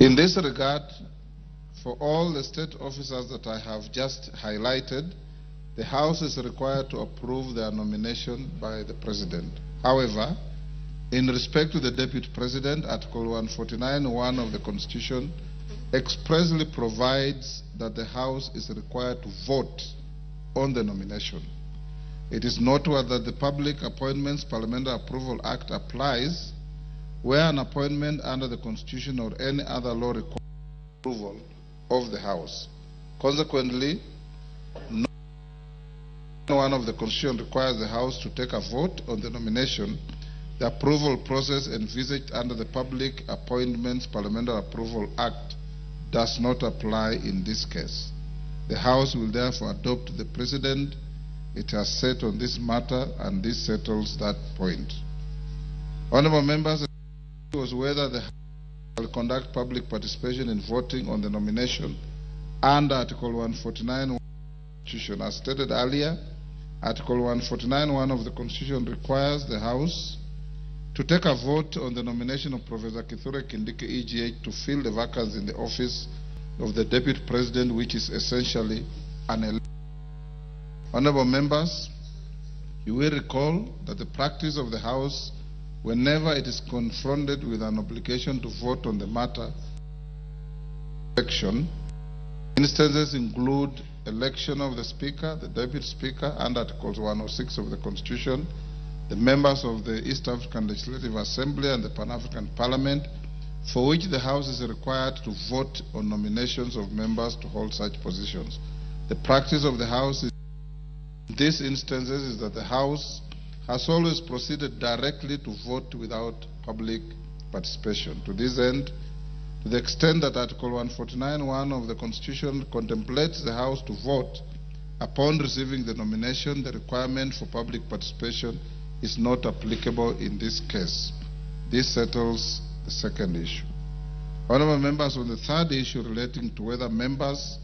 In this regard, for all the state officers that I have just highlighted, the House is required to approve their nomination by the President. However, in respect to the Deputy President, Article 149(1) of the Constitution expressly provides that the House is required to vote on the nomination. It is noteworthy that the Public Appointments Parliamentary Approval Act applies where an appointment under the Constitution or any other law requires approval of the House. Consequently, no one of the Constitution requires the House to take a vote on the nomination. The approval process envisaged under the Public Appointments Parliamentary Approval Act does not apply in this case. The House will therefore adopt the precedent it has set on this matter, and this settles that point. Honourable members, was whether the House will conduct public participation in voting on the nomination under Article 149 of the Constitution. As stated earlier, Article 149(1) of the Constitution requires the House to take a vote on the nomination of Professor Kithure Kindiki EGH to fill the vacancy in the office of the Deputy President, which is essentially an election. Honourable members, you will recall that the practice of the House, whenever it is confronted with an obligation to vote on the matter, election, instances include election of the Speaker, the Deputy Speaker, under Articles 106 of the Constitution, the members of the East African Legislative Assembly and the Pan-African Parliament, for which the House is required to vote on nominations of members to hold such positions. The practice of the House in these instances is that the House has always proceeded directly to vote without public participation. To this end, to the extent that Article 149(1) of the Constitution contemplates the House to vote upon receiving the nomination, the requirement for public participation is not applicable in this case. This settles the second issue. Honourable members, on the third issue relating to whether members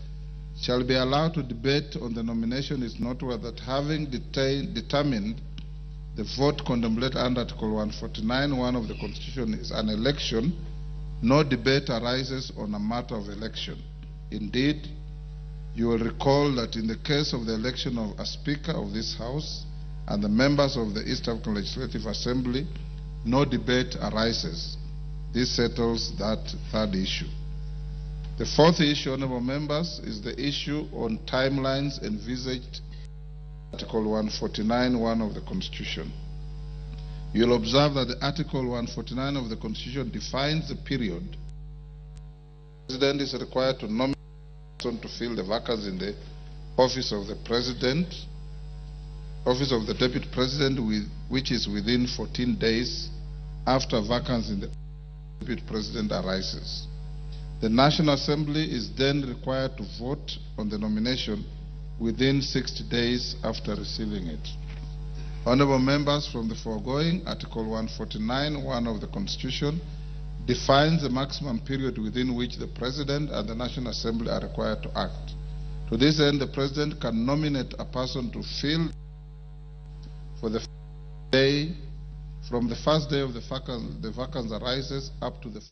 shall be allowed to debate on the nomination, is noteworthy that having determined the vote contemplated under Article 149(1) of the Constitution is an election, no debate arises on a matter of election. Indeed, you will recall that in the case of the election of a Speaker of this House and the members of the East African Legislative Assembly, no debate arises. This settles that third issue. The fourth issue, honourable members, is the issue on timelines envisaged in Article 149(1) of the Constitution. You'll observe that the Article 149 of the Constitution defines the period the President is required to nominate a person to fill the vacancy in the office of the President, office of the Deputy President, which is within 14 days after vacancy in the Deputy President arises. The National Assembly is then required to vote on the nomination within 60 days after receiving it. Honourable members, from the foregoing, Article 149(1) of the Constitution defines the maximum period within which the President and the National Assembly are required to act. To this end, the President can nominate a person to fill for the day from the first day of the vacancy arises up to the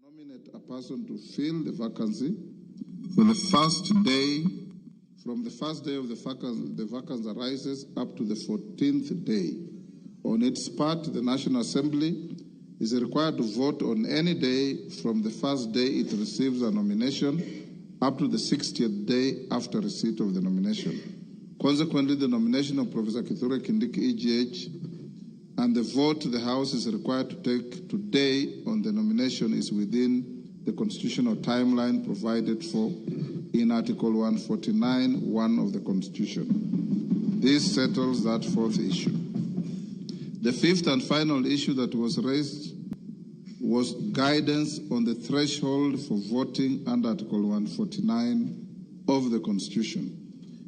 nominate a person to fill the vacancy for the first day from the first day of the vacancy arises up to the 14th day. On its part, the National Assembly is required to vote on any day from the first day it receives a nomination up to the 60th day after receipt of the nomination. Consequently, the nomination of Professor Kithure Kindiki EGH and the vote the House is required to take today on the nomination is within the constitutional timeline provided for in Article 149(1) of the Constitution. This settles that fourth issue. The fifth and final issue that was raised was guidance on the threshold for voting under Article 149 of the Constitution.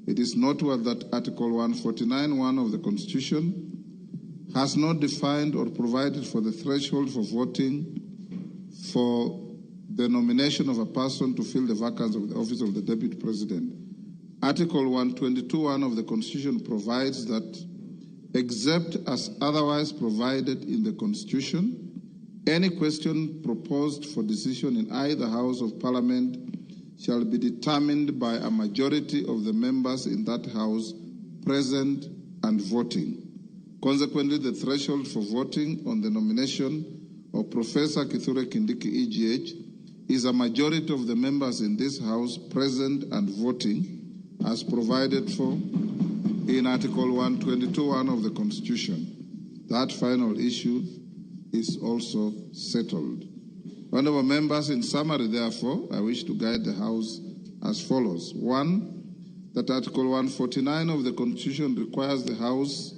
It is noteworthy that Article 149(1) of the Constitution has not defined or provided for the threshold for voting for the nomination of a person to fill the vacancy of the office of the Deputy President. Article 122(1) of the Constitution provides that, except as otherwise provided in the Constitution, Any question proposed for decision in either House of Parliament shall be determined by a majority of the members in that House present and voting. Consequently, the threshold for voting on the nomination of Professor Kithure Kindiki EGH is a majority of the members in this House present and voting, as provided for in Article 122.1 of the Constitution. That final issue is also settled. Honourable members, in summary, therefore, I wish to guide the House as follows. 1, that Article 149 of the Constitution requires the House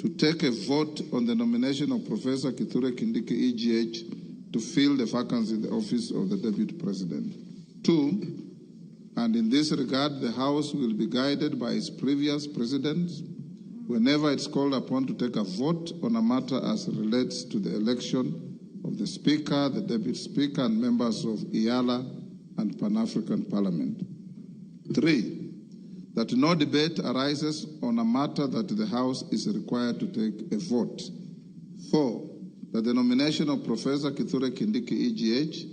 to take a vote on the nomination of Professor Kithure Kindiki EGH to fill the vacancy in the office of the Deputy President. 2, and in this regard, the House will be guided by its previous presidents whenever it's called upon to take a vote on a matter as relates to the election of the Speaker, the Deputy Speaker, and members of EALA and Pan-African Parliament. 3, that no debate arises on a matter that the House is required to take a vote. 4, that the nomination of Professor Kithure Kindiki EGH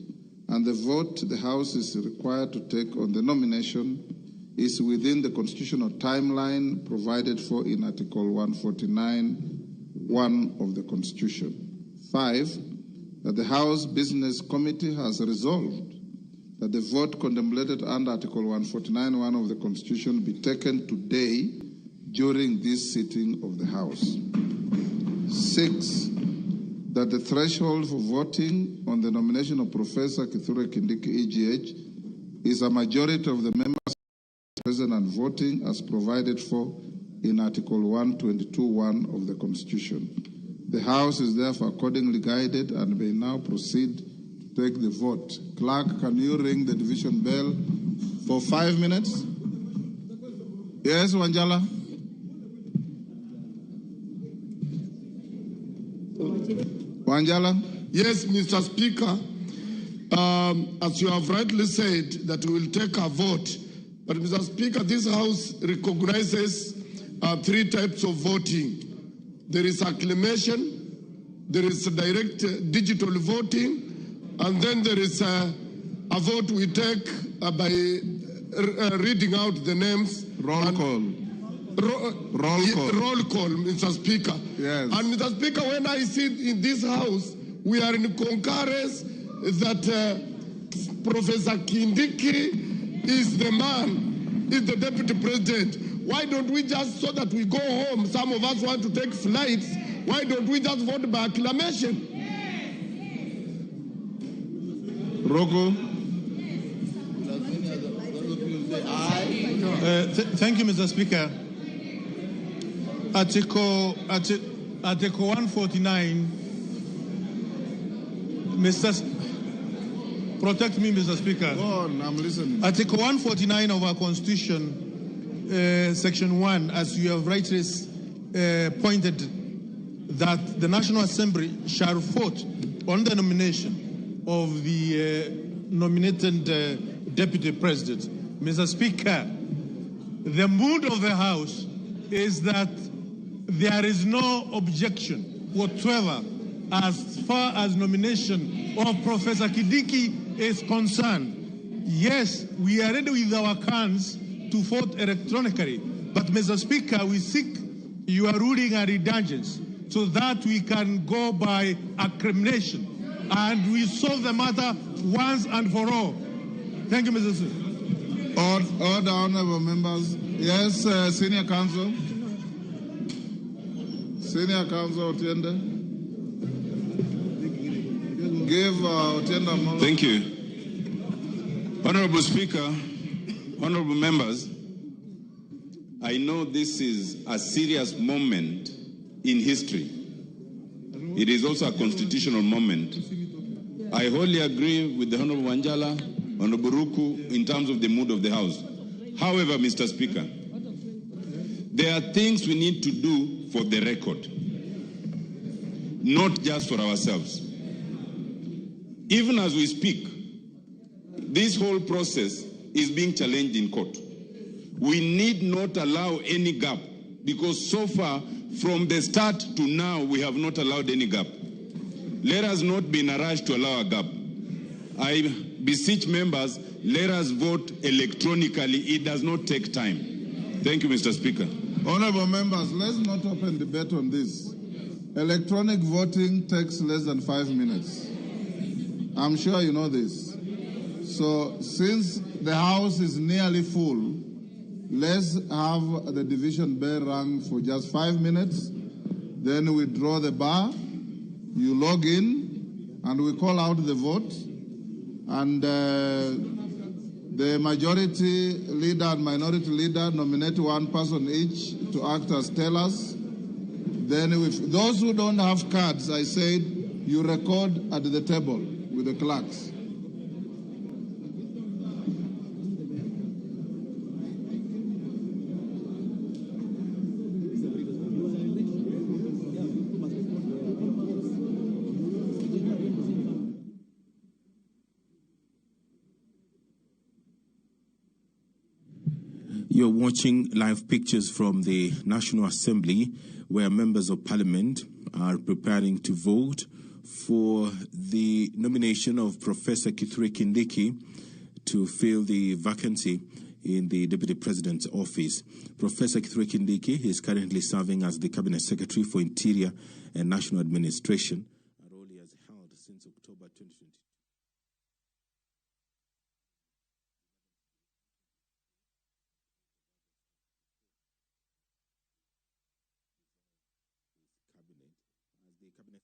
and the vote the House is required to take on the nomination is within the constitutional timeline provided for in Article 149.1 of the Constitution. 5, that the House Business Committee has resolved that the vote contemplated under Article 149.1 of the Constitution be taken today during this sitting of the House. 6, that the threshold for voting on the nomination of Professor Kithure Kindiki EGH is a majority of the members present and voting as provided for in Article 122.1 of the Constitution. The House is therefore accordingly guided and may now proceed to take the vote. Clerk, can you ring the division bell for 5 minutes? Yes, Wanjala? Wanjala? Yes, Mr. Speaker. As you have rightly said, that we will take a vote. But, Mr. Speaker, this House recognizes 3 types of voting. There is acclamation, there is direct digital voting, and then there is a vote we take by reading out the names. Roll call. Roll call. Roll call, Mr. Speaker. Yes. And, Mr. Speaker, when I sit in this House, we are in concurrence that Professor Kindiki is the man, is the Deputy President. Why don't we just, so that we go home, some of us want to take flights, why don't we just vote by acclamation? Roko. Thank you, Mr. Speaker. Article 149, Protect me, Mr. Speaker. Go on, I'm listening. Article 149 of our Constitution, Section 1, as you have rightly pointed, that the National Assembly shall vote on the nomination of the nominated Deputy President. Mr. Speaker, the mood of the House is that there is no objection whatsoever as far as nomination of Professor Kindiki is concerned. Yes, we are ready with our cans to vote electronically, but Mr. Speaker, we seek your ruling and indulgence so that we can go by acclamation and we solve the matter once and for all. Thank you, Mr. Speaker. Order, honorable members. Yes, Senior Counsel. Senior Counsel Otiende. Give Otiende Amollo. Thank you. Honorable Speaker, honorable members, I know this is a serious moment in history. It is also a constitutional moment. I wholly agree with the Honorable Wanjala, Honorable Ruku, in terms of the mood of the House. However, Mr. Speaker, there are things we need to do for the record, not just for ourselves. Even as we speak, this whole process is being challenged in court. We need not allow any gap, because so far, from the start to now, we have not allowed any gap. Let us not be in a rush to allow a gap. I beseech members, let us vote electronically. It does not take time. Thank you, Mr. Speaker. Honorable members, let's not open debate on this. Electronic voting takes less than 5 minutes. I'm sure you know this. So since the House is nearly full, let's have the division bell rung for just 5 minutes. Then we draw the bar, you log in, and we call out the vote. And the majority leader and minority leader nominate one person each to act as tellers. Then if those who don't have cards, I said, you record at the table with the clerks. You're watching live pictures from the National Assembly, where members of Parliament are preparing to vote for the nomination of Professor Kithure Kindiki to fill the vacancy in the Deputy President's office. Professor Kithure Kindiki is currently serving as the Cabinet Secretary for Interior and National Administration, a role he has held since October 2022. Cabinet.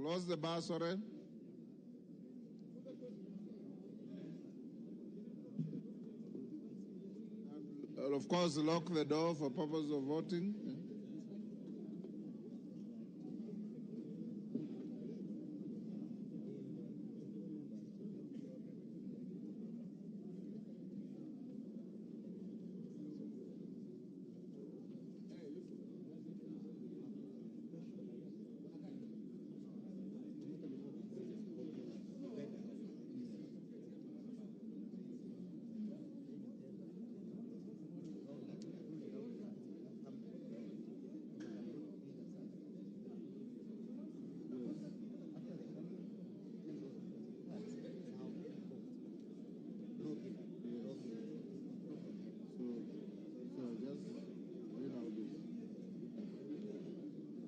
Close the bar, sorry. And of course, lock the door for purpose of voting.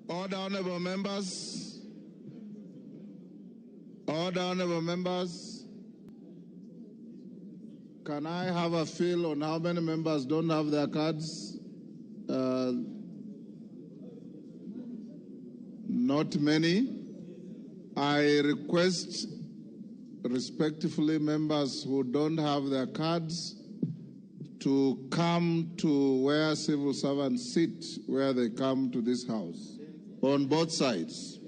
Order, honorable members. Order, honorable members. Can I have a feel on how many members don't have their cards? Not many. I request respectfully members who don't have their cards to come to where civil servants sit, where they come to this house, on both sides.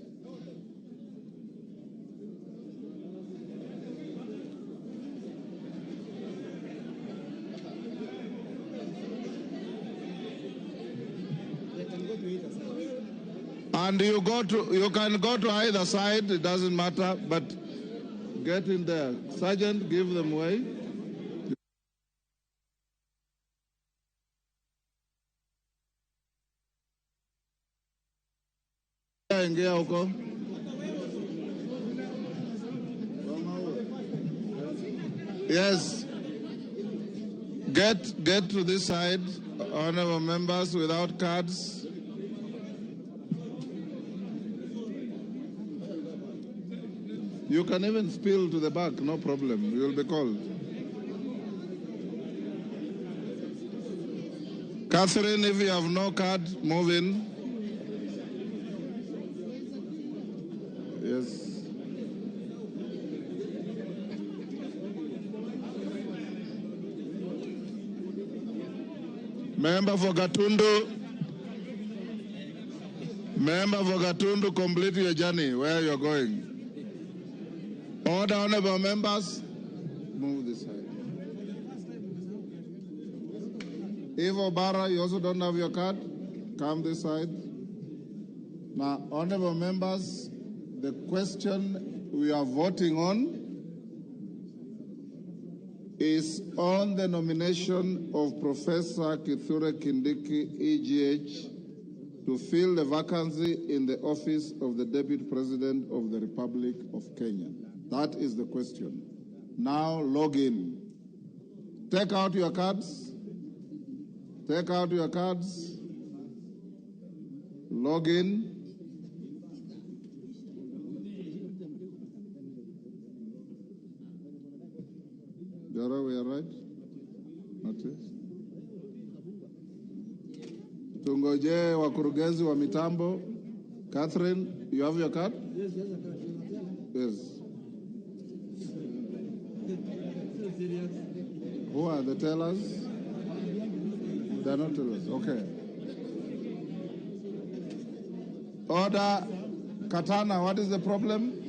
And you can go to either side, it doesn't matter, but get in there. Sergeant, give them way. Ingia huko. Yes. Get to this side, honorable members without cards. You can even spill to the back, no problem. You will be called. Catherine, if you have no card, move in. Yes. Member for Gatundu. Member for Gatundu, complete your journey where you're going. Order, honorable members. Move this side. Eve Obara, you also don't have your card. Come this side. Now, honorable members, the question we are voting on is on the nomination of Professor Kithure Kindiki, EGH, to fill the vacancy in the office of the Deputy President of the Republic of Kenya. That is the question. Now log in. Take out your cards. Take out your cards. Log in. Jara, we are right? Not yet. Tungoje wakurugenzi wa mitambo. Catherine, you have your card? Yes, yes, I can. Yes. Who are the tellers? They are not tellers. Okay. Order. Katana, what is the problem?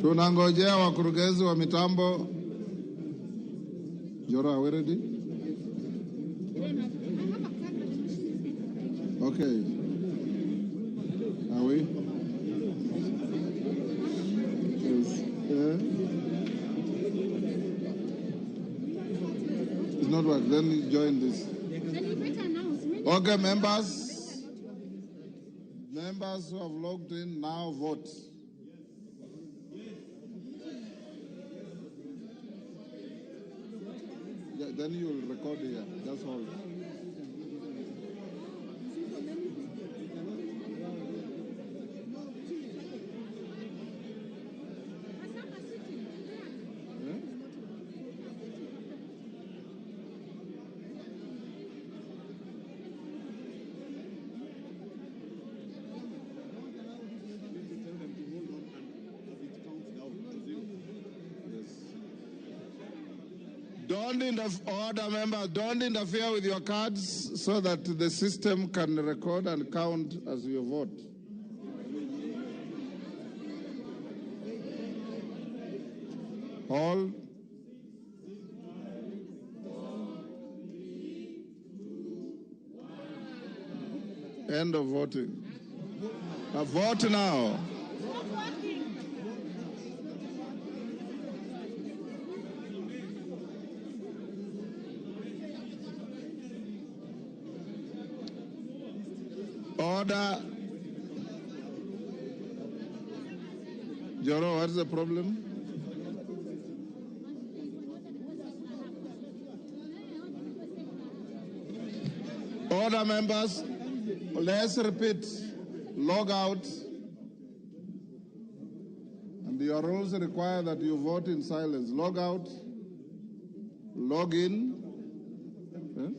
Tunangojea wakurugenzi wa mitambo. Jora, are we ready? Okay. Are we? Yes. Yeah. It's not work. Then you join this. Okay, members. Members who have logged in now vote. Yeah, then you will record here. That's all. Don't order, members, don't interfere with your cards so that the system can record and count as you vote. All. End of voting. A vote now. Order. Joro, what's the problem? Order, members. Let's repeat. Log out. And your rules require that you vote in silence. Log out. Log in. Huh?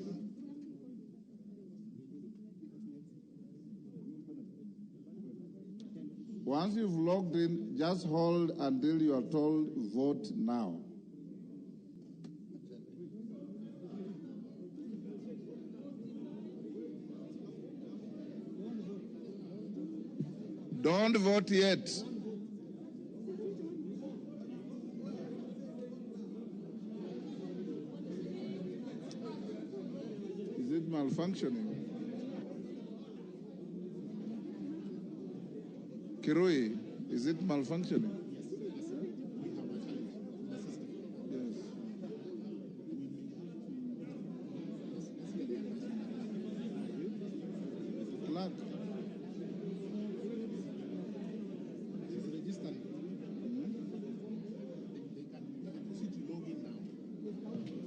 Once you've logged in, just hold until you are told vote now. Don't vote yet. Is it malfunctioning? Kirui, is it malfunctioning? Yes. We have a challenge in the system. Yes. We may have to. Let's get the advice. Clerk. She's registering. They can proceed to log in now. Proceed to log in.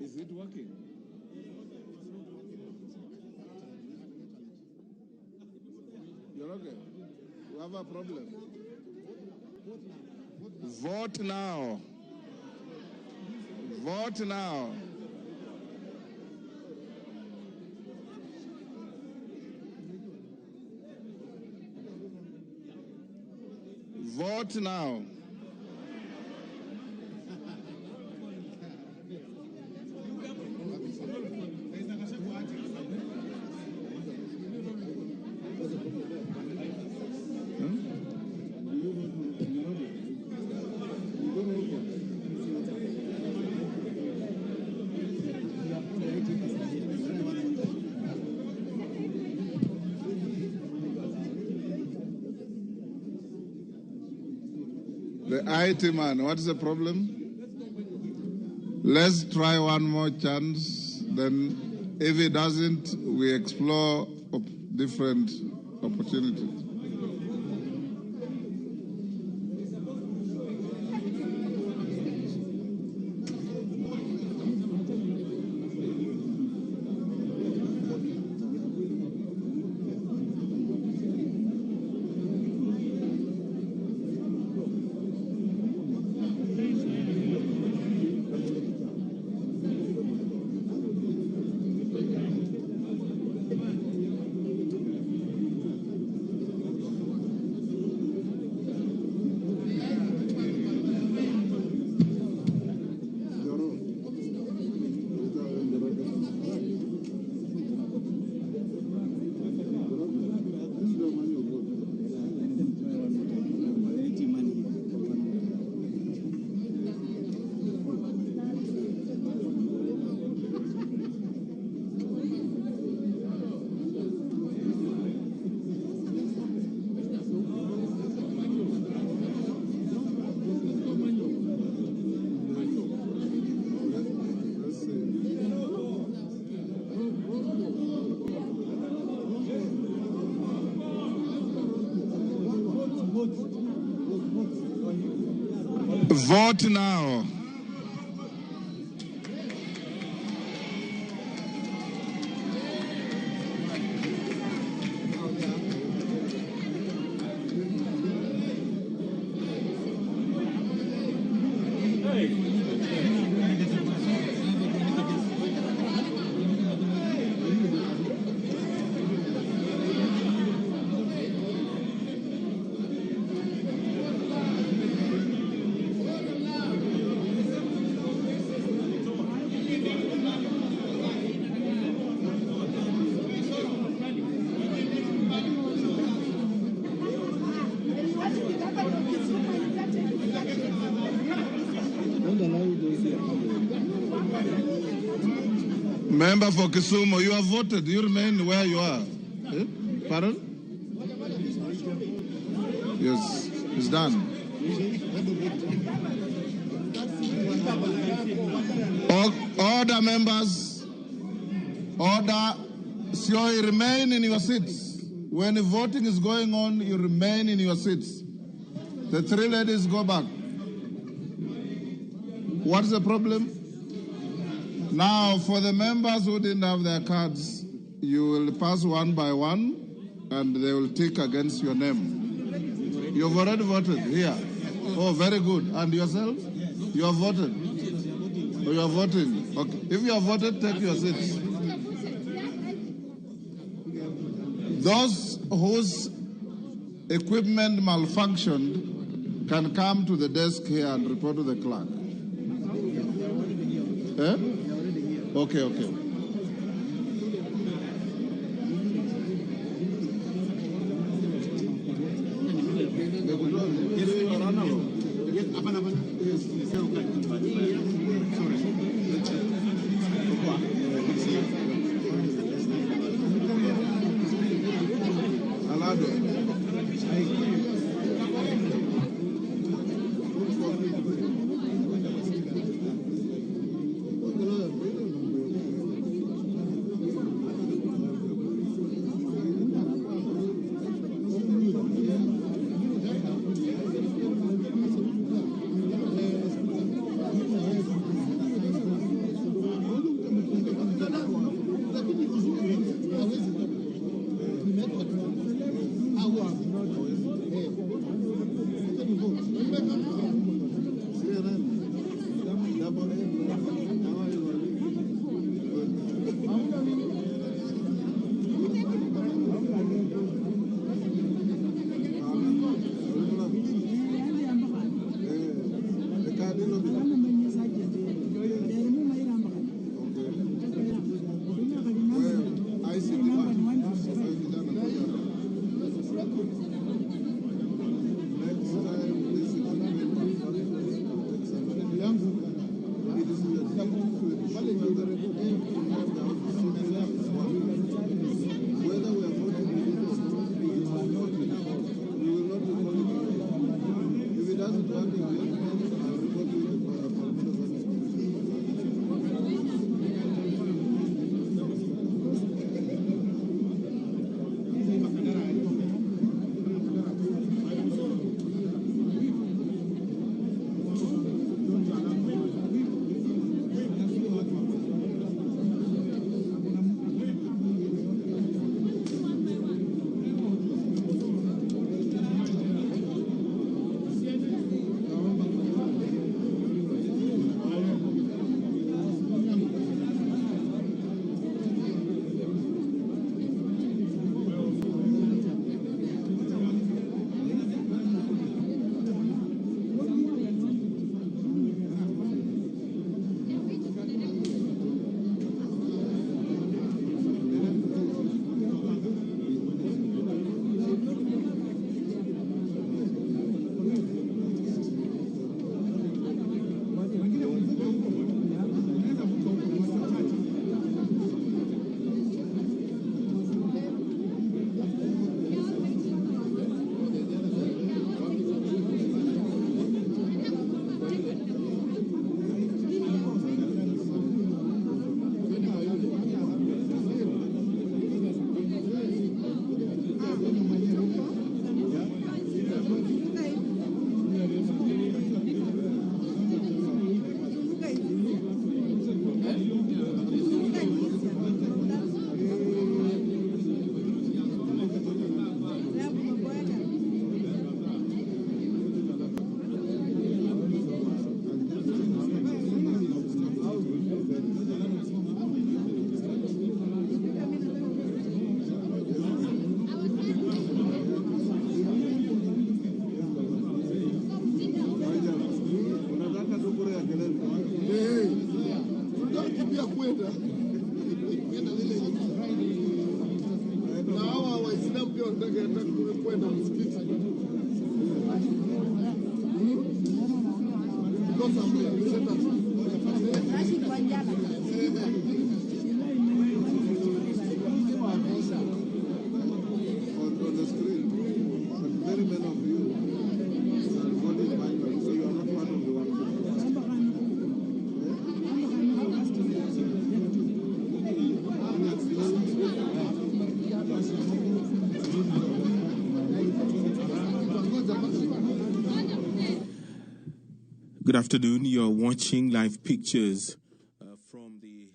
Is it working? You're okay. We have a problem. Vote now. Vote now. Vote now. The IT man, what is the problem? Let's try one more chance. Then, if it doesn't, we explore different opportunities. Let's see. Vote now. Member for Kisumu, you have voted. You remain where you are. Eh? Pardon? Yes, it's done. Order, members. Order. So you remain in your seats. When the voting is going on, you remain in your seats. The three ladies go back. What's the problem? Now, for the members who didn't have their cards, you will pass one by one, and they will tick against your name. You've already voted here. Oh, very good. And yourself? You have voted? Oh, you are voting. Okay. If you have voted, take your seats. Those whose equipment malfunctioned can come to the desk here and report to the clerk. Eh? Okay, okay. Good afternoon. You're watching live pictures from the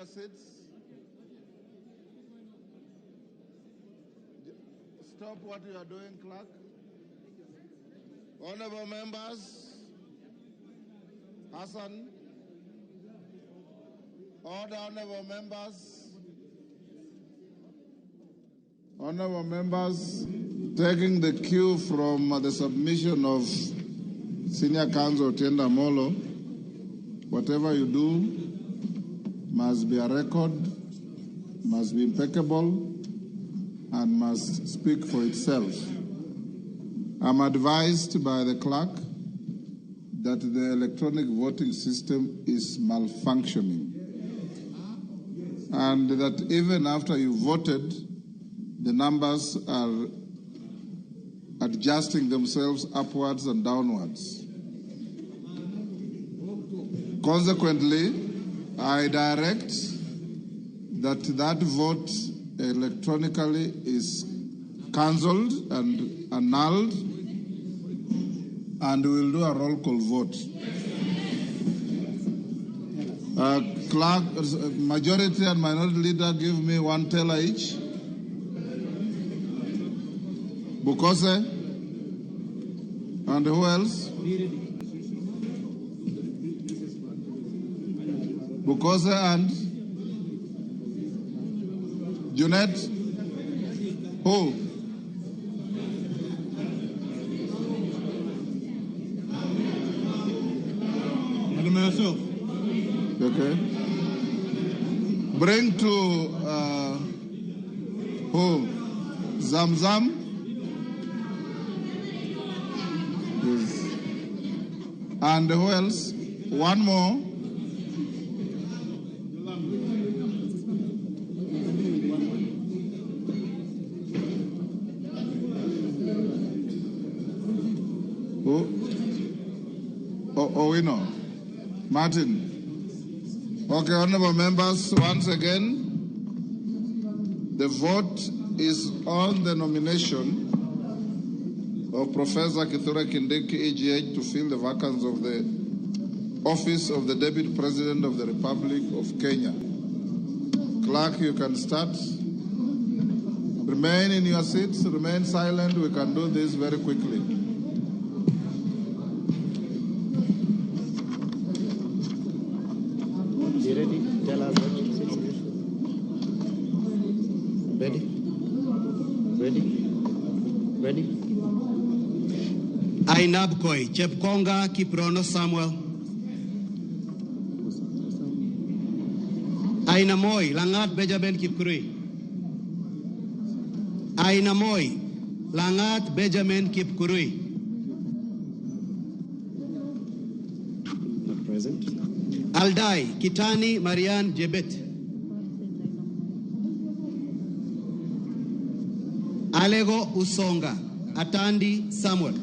Seats. Stop what you are doing, clerk. Honorable members, Hassan, all the honorable members, taking the cue from the submission of Senior Counsel Otiende Amollo, whatever you do must be a record, must be impeccable, and must speak for itself. I'm advised by the clerk that the electronic voting system is malfunctioning, and that even after you voted, the numbers are adjusting themselves upwards and downwards. Consequently, I direct that vote electronically is cancelled and annulled, and we will do a roll call vote. Clerk, majority and minority leader, give me one teller each. Bukose. And who else? Bukose and Junet. Who? Madam yourself. Okay. Bring to who? Zamzam. Yes. And who else? One more. Who? Owino. Martin. Okay, honorable members, once again, the vote is on the nomination of Professor Kithure Kindiki, EGH, to fill the vacancy of the office of the Deputy President of the Republic of Kenya. Clerk, you can start. Remain in your seats, remain silent. We can do this very quickly. You ready? Tell us what you said. Ready? Ready? Ready? Ainabkoi, Chepkonga Kiprono Samuel. Ainamoi, Langat Benjamin Kipkurui. Ainamoi, Langat Benjamin Kipkurui. Not present. Aldai, Kitani Marian Jebet. Alego Usonga, Atandi Samuel.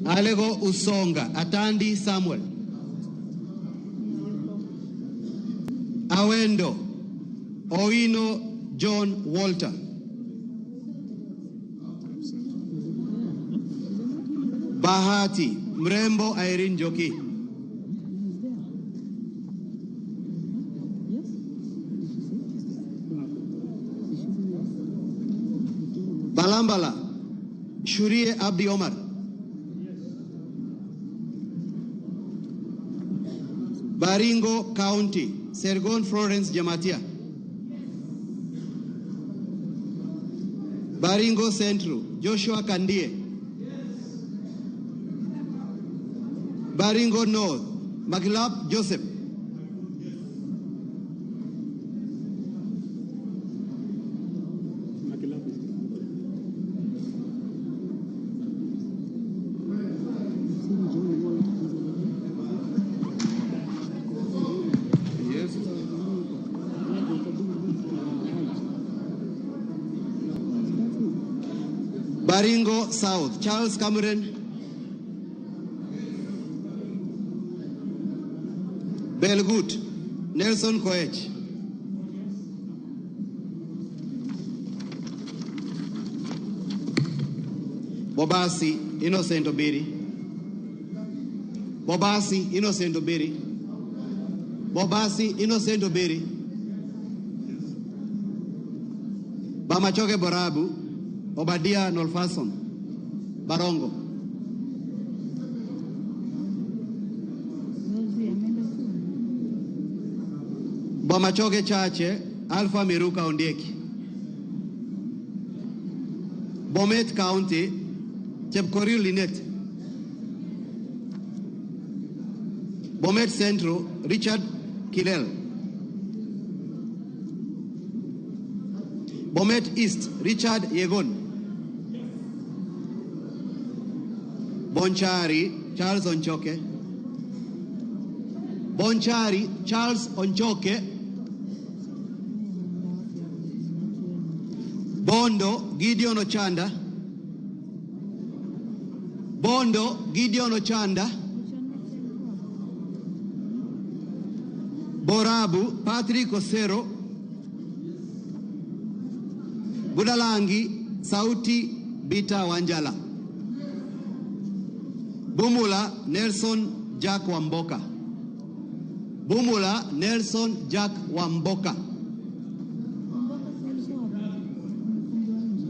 Alego Usonga, Atandi Samuel. Awendo, Owino John Walter. Bahati, Mrembo Irene Joki. Balambala, Shurie Abdi Omar. Baringo County, Sergon Florence Jamatia. Baringo Central, Joshua Kandie. Baringo North, Makilap Joseph. Yes. Baringo South, Charles Cameron. Belgut, Nelson Koech. Bobasi, Innocent Obiri. Bobasi, Innocent Obiri. Bobasi, Innocent Obiri. Bamachoke Borabu, Obadia Nolfason, Barongo. Bomachoge Chache, Alpha Miruka Ondieki. Bomet County, Chepkorir Linet. Bomet Central, Richard Kilel. Bomet East, Richard Yegon. Bonchari, Charles Onchoke. Bonchari, Charles Onchoke. Bondo, Gideon Ochanda. Bondo, Gideon Ochanda. Borabu Patrick Osero. Budalangi Sauti Bita Wanjala. Bumula Nelson Jack Wamboka. Bumula Nelson Jack Wamboka.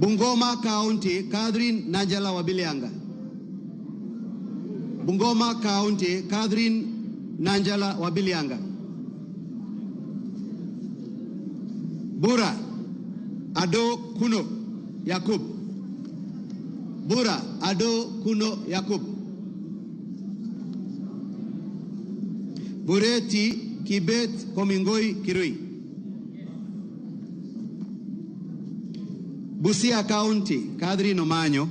Bungoma County Catherine Nanjala Wabilianga. Bungoma County Catherine Nanjala Wabilianga. Bura Ado Kuno Yakub. Bura Ado Kuno Yakub. Bureti Kibet Komingoi Kirui. Busia County Catherine Omanyo.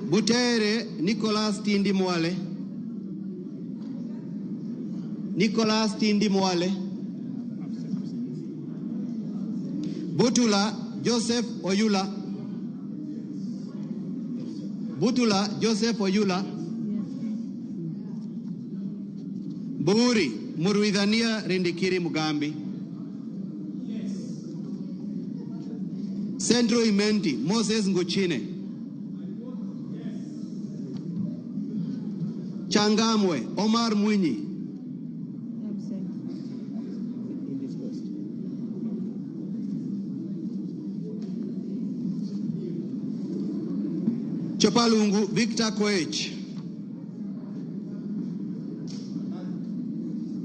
Butere Nicholas Tindi Mwale. Nicholas Tindi Mwale. Butula Joseph Oyula. Butula Joseph Oyula. Buuri Muruidhania Rindikiri Mugambi. Central Imenti Moses Nguchine. Changamwe Omar Mwinyi. Chepalungu Victor Koech.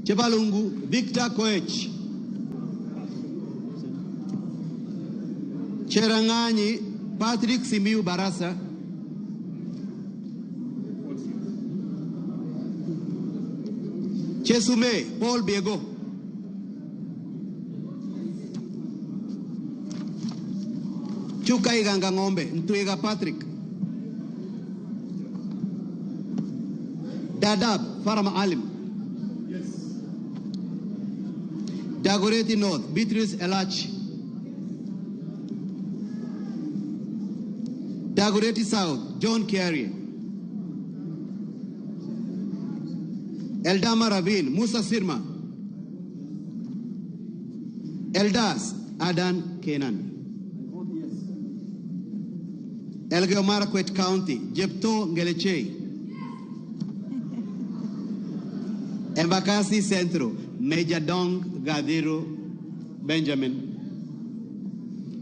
Chepalungu Victor Koech. Cheranganyi Patrick Simiu Barasa. Chesume Paul Biego. Chuka Iganga Ng'ombe Ntwiga Patrick. Dadab Farah Maalim. Dagoretti North Beatrice Elachi. Dagoretti South John Kiarie. Eldama Ravine Musa Sirma. Eldas Adan Kenan. Elgeyo Marakwet County Jepto Ngelechei. Embakasi Central Major Dong Gadhiru Benjamin.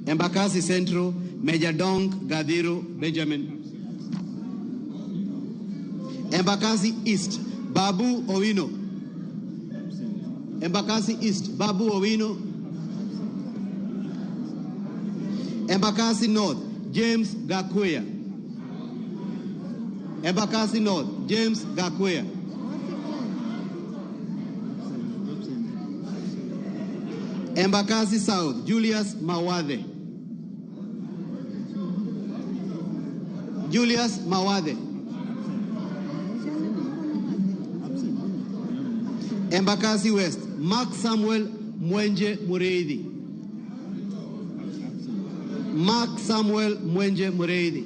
Embakasi Central Major Dong Gadhiru Benjamin. Embakasi East Babu Owino. Embakasi East Babu Owino. Embakasi North James Gakuya. Embakasi North James Gakuya. Embakasi South Julius Mawathe. Julius Mawathe. Embakasi West Mark Samuel Mwenje Mureithi. Mark Samuel Mwenje Mureithi.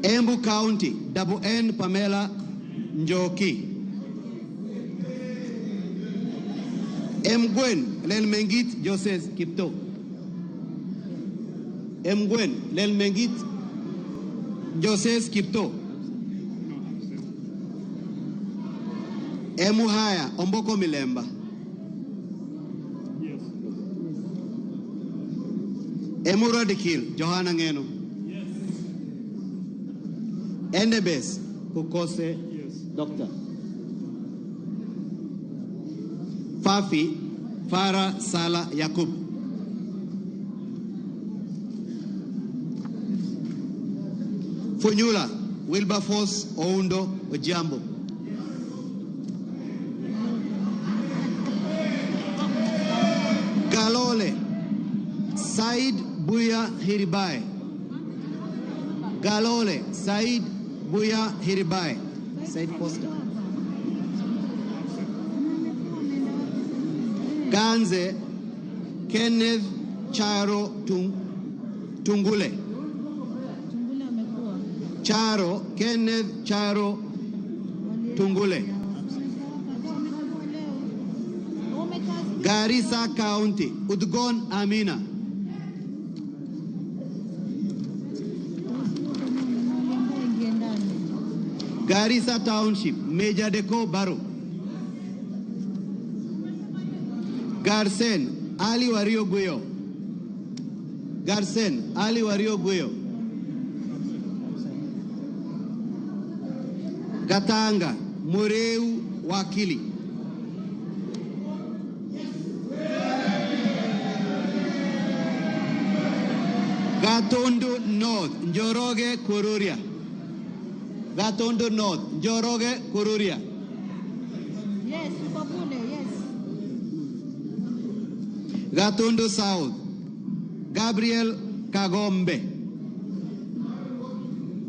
Embu County Double N Pamela Njoki. Mgwen Lelmengit Joseph Kipto. Mgwen Lelmengit Joseph Kipto. Emuhaya Omboko Milemba. Yes. Emurua Dikirr Johanna Ngeno. Yes. Endebess Pukose. Yes. Doctor. Fafi Farah Sala Yakub. Funyula Wilberforce Oundo Ojiambo. Galole Said Buya Hiribae. Galole Said Buya Hiribae. Said Posta. Ganze Kenneth Charo Tungule. Charo Kenneth Charo Tungule. Garissa County, Udgon Amina. Garissa Township, Major Deco Baro. Garsen Ali Wario Guyo. Garsen Ali Wario Guyo. Gatanga Mureu Wakili. Gatundu North, Njoroge Kururia. Gatundu North, Njoroge Kururia. Yes, uko kule, yes. Gatundu South, Gabriel Kagombe.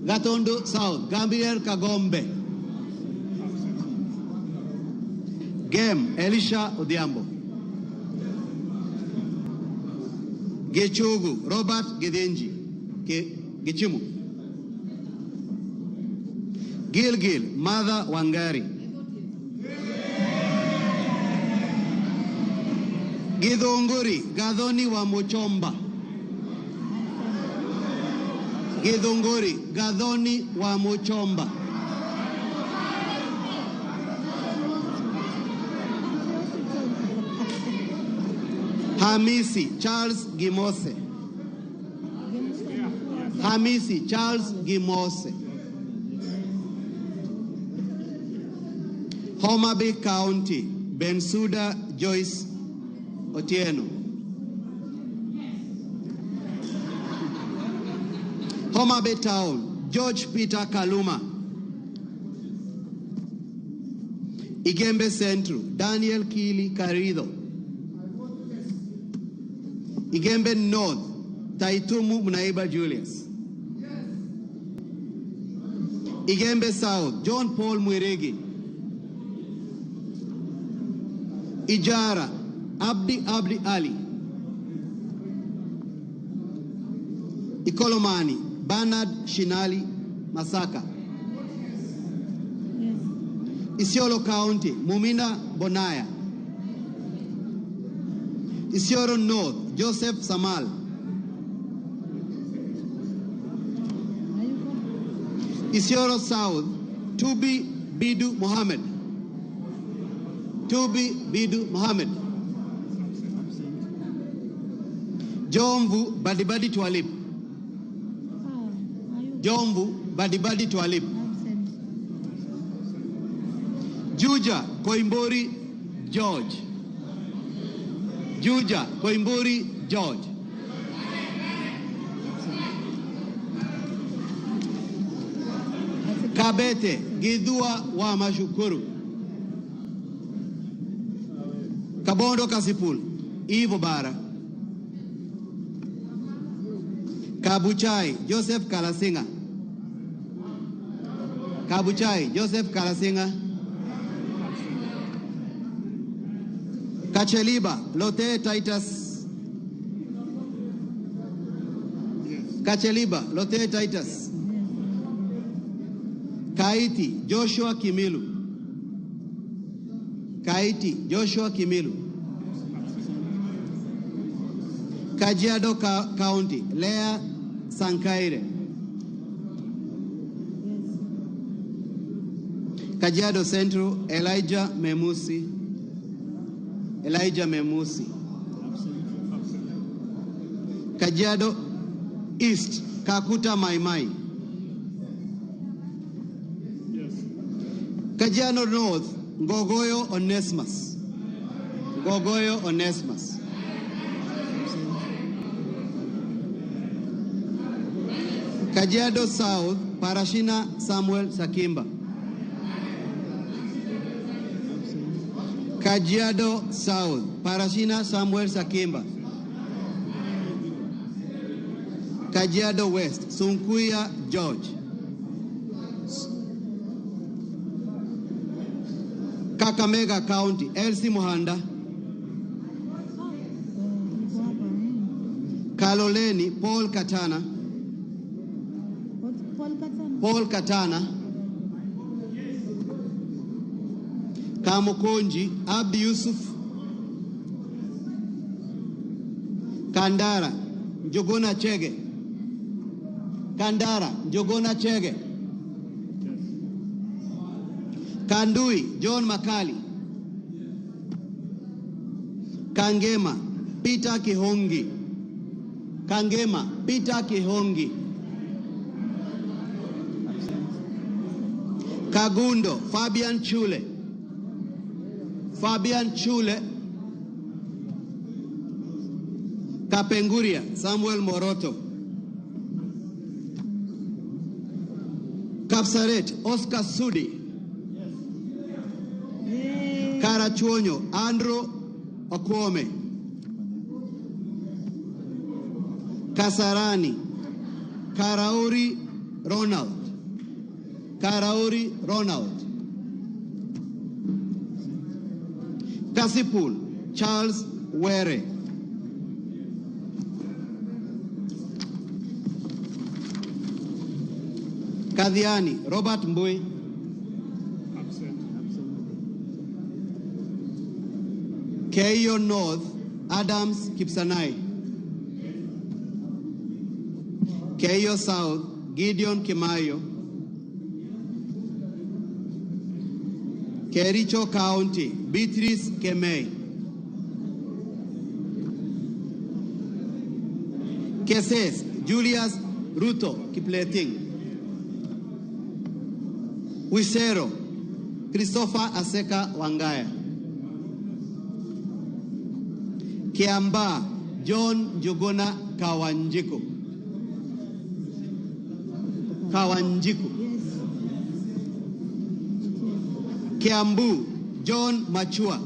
Gatundu South, Gabriel Kagombe. Gem, Elisha Odhiambo. Gichugu, Robert Githinji. Gichimu. Gilgil, Martha Wangari. Githunguri, Gathoni wa Muchomba. Githunguri, Gathoni wa Muchomba. Hamisi Charles Gimose. Hamisi Charles Gimose. Homa Bay County, Bensuda Joyce Otieno. Homa Bay Town, George Peter Kaluma. Igembe Central, Daniel Kili Carido. Igembe North, Taitumu Mnaiba Julius. Igembe South, John Paul Mwirigi. Ijara, Abdi Abdi Ali. Ikolomani, Bernard Shinali Masaka. Isiolo County, Mumina Bonaya. Isiolo North, Joseph Samal. Isiolo South, Tubi Bidu Mohammed. Tubi Bidu Mohammed. Jomvu Badibadi Twalib. Jomvu Badibadi Twalib. Juja Koimbori George. Juja Koimbori George. Kabete Gidua wa Mashukuru. Kabondo Kasipul Ivo Bara. Kabuchai Joseph Kalasinga. Kabuchai Joseph Kalasinga. Kacheliba Lote Titus. Kacheliba Lote Titus. Kaiti Joshua Kimilu. Kaiti Joshua Kimilu. Kajiado County Lea Sankaire. Kajiado Central Elijah Memusi. Elijah Memusi. Kajiado East Kakuta Maimai. Kajiado North Ngogoyo Onesmus. Ngogoyo Onesmus. Kajiado South Parashina Samuel Sakimba. Kajiado South Parashina Samuel Sakimba. Kajiado West Sunkuya George. Kakamega County Elsie Muhanda. Kaloleni Paul Katana. Paul Paul Katana. Kamukunji Abdi Yusuf. Kandara Njuguna Chege. Kandara Njuguna Chege. Kandui John Makali. Kangema Peter Kihongi. Kangema Peter Kihongi. Kagundo Fabian Chule. Fabian Chule. Kapenguria Samuel Moroto. Kapsaret Oscar Sudi. Karachuonyo Andrew Okwome. Kasarani Karauri Ronald. Karauri Ronald. Kasipul Charles Were. Kadhiani Robert Mbui. Keio North Adams Kipsanai. Keio South Gideon Kimayo. Kericho County Beatrice Kemei. Keses Julius Ruto Kipleting. Wisero Christopher Aseka Wangaya. Kiamba John Njuguna Kawanjiku. Kawanjiku. Kiambu John Machua.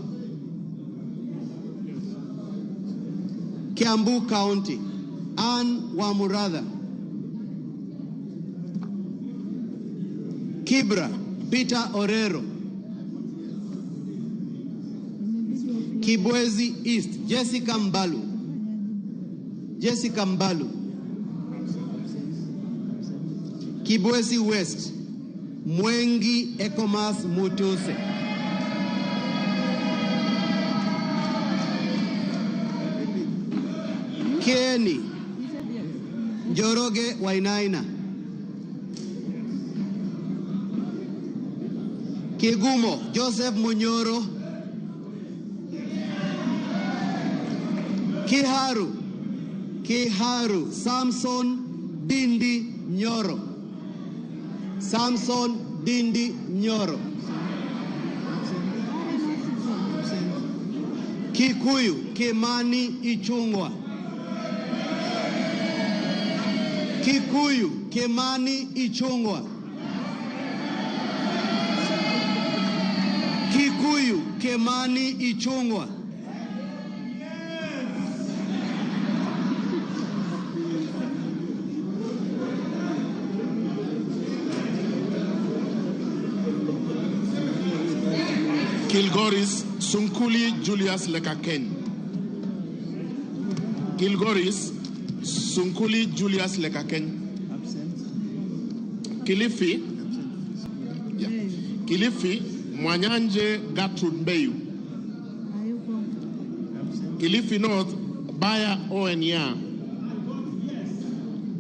Kiambu County Ann Wamuratha. Kibra Peter Orero. Kibwezi East Jessica Mbalu. Jessica Mbalu. Kibwezi West Mwengi Ecomas Mutuse. Kieni Njoroge Wainaina. Kigumo Joseph Munyoro. Kiharu Kiharu Samson Dindi Nyoro. Samson Dindi Nyoro. Kikuyu Kimani Ichungwa. Kikuyu Kimani Ichungwa. Kikuyu Kimani Ichungwa. Kilgoris Sunkuli Julius Lekaken. Kilgoris Sunkuli Julius Lekaken. Kilifi. Yeah. Kilifi Mwanyanje Gertrude Mbeyu. Kilifi North Baya Oenya.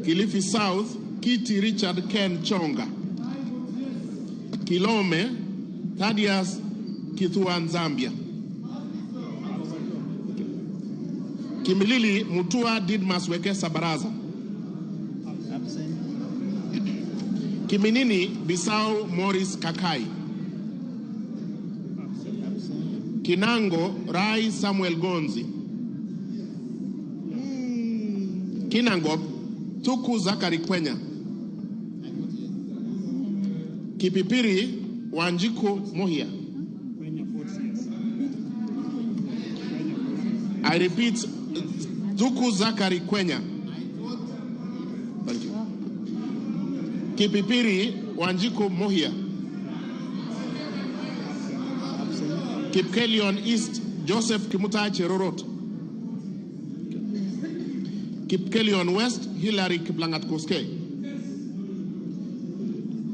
Kilifi South Kiti Richard Ken Chonga. Kilome Thaddeus Kithuan Zambia. Kimilili Mutua Didmas Wekesa Baraza. Kiminini Bisau Morris Kakai. Kinango Rai Samuel Gonzi. Kinango Tuku Zakari Kwenya. Kipipiri Wanjiku Muhia. I repeat, Tuku Zakari Kwenya. Thank you. Kipipiri Wanjiku Muhia. Kipkelion East Joseph Kimutai Cherorot. Kipkelion West Hilary Kiplangat Koskei.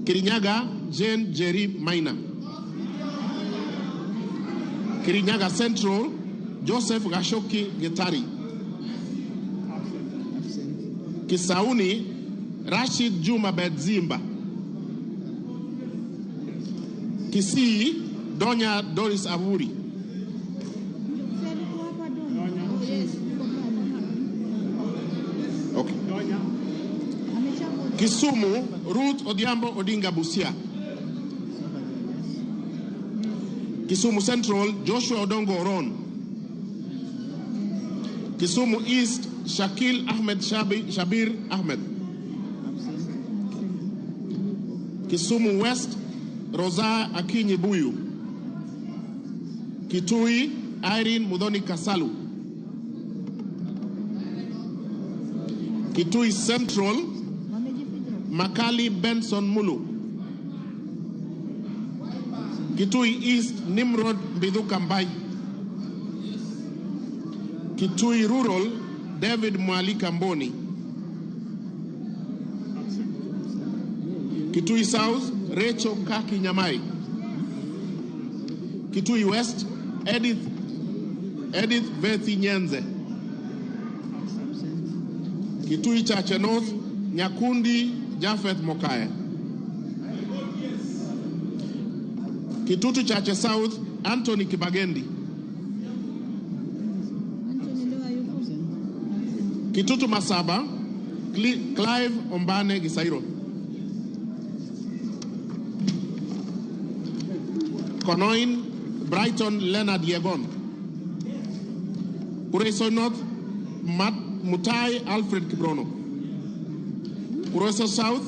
Kirinyaga, Jane Jerry Maina. Kirinyaga Central, Joseph Gashoki Getari. Kisauni, Rashid Juma Bedzimba. Kisii, Donya Doris Aburi. Si alikuwa hapa Donya? Oh, yes, yuko pale. Okay. Ameshakuja. Kisumu, Ruth Odhiambo Odinga Busia. Kisumu Central, Joshua Odongo Oron. Kisumu East, Shakil Ahmed Shabir Ahmed. Kisumu West, Rosa Akinyi Buyu. Kitui, Irene Mudhoni Kasalu. Kitui Central, Makali Benson Mulu. Kitui East, Nimrod Mbithuka Mbai. Kitui Rural, David Mwalika Mboni. Kitui South, Rachel Kaki Nyamai. Kitui West, Edith Vethi Nyenze. Kitui Chache North, Nyakundi Japheth Mokaya. Kitutu Chache South, Anthony Kibagendi. Anthony leo hayuko. Kitutu Masaba, Clive Ombane Gisairo. Konoin, Brighton Leonard Yegon. Kuresoi North, Mutai Alfred Kibrono. Kuresoi South,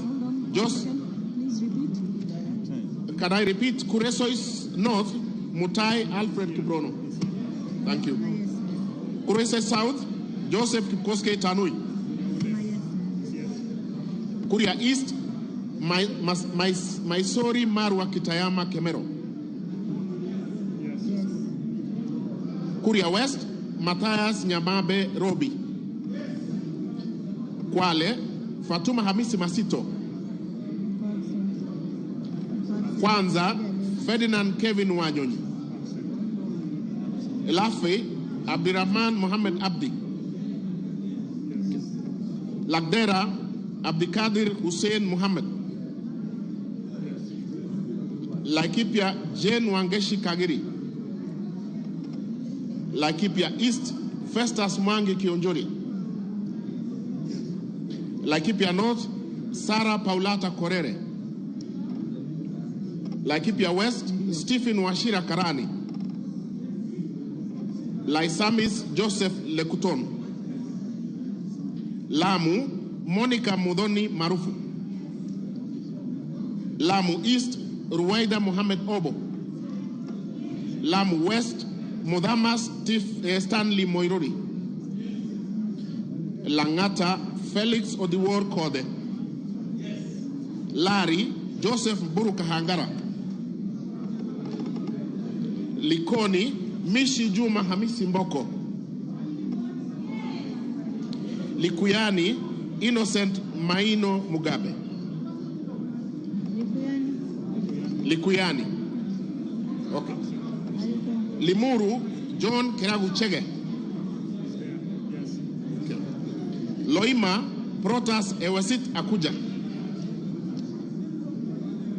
Jos. Please repeat. Can I repeat? Kuresoi North, Mutai Alfred Kibrono. Thank you. Kuresoi South, Joseph Kipkoskei Tanui. Kuria East, Maisori Marwa Kitayama Kemero. Kuria West, Matthias Nyamabe Robi. Kwale, Fatuma Hamisi Masito. Kwanza, Ferdinand Kevin Wanyonyi. Elafe, Abdirahman Mohamed Abdi. Lagdera, Abdikadir Hussein Mohamed. Laikipia, Jane Wangeshi Kagiri. Laikipia East, Festus Mwangi Kionjori. Laikipia North, Sarah Paulata Korere. Laikipia West, Stephen Wachira Karani. Laisamis Joseph Lekuton. Lamu, Monica Mudhoni Marufu. Lamu East, Ruwaida Mohamed Obo. Lamu West, Mudhama Stanley Moirori. Langata, Felix Odiwuor Kode. Lari, Joseph Mburu Kahangara. Likoni, Mishi Juma Hamisi Mboko. Likuyani, Innocent Maino Mugabe. Likuyani. Okay. Limuru, John Kiragu Chege. Okay. Loima, Protas Ewesit Akuja.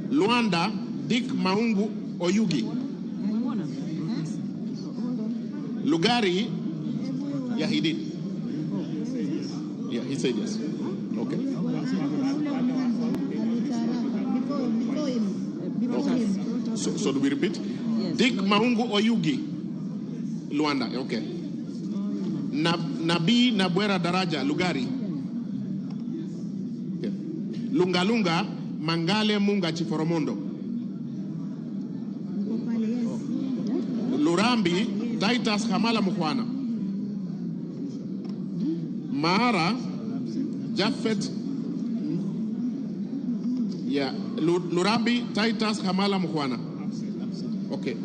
Luanda, Dick Maungu Oyugi. Lugari, yeah, he did. Yeah, he said yes. Okay. Okay. So do we repeat? Yes. Dick Maungu Oyugi, Luanda. Okay. Nabi Nabwera Daraja, Lugari. Okay. Lunga Lunga, Mangale Munga Chiforomondo. Lurambi, Titus Hamala Mukhwana. Mara, Japheth, yeah, Lurambi, Titus Hamala Mukhwana. Okay.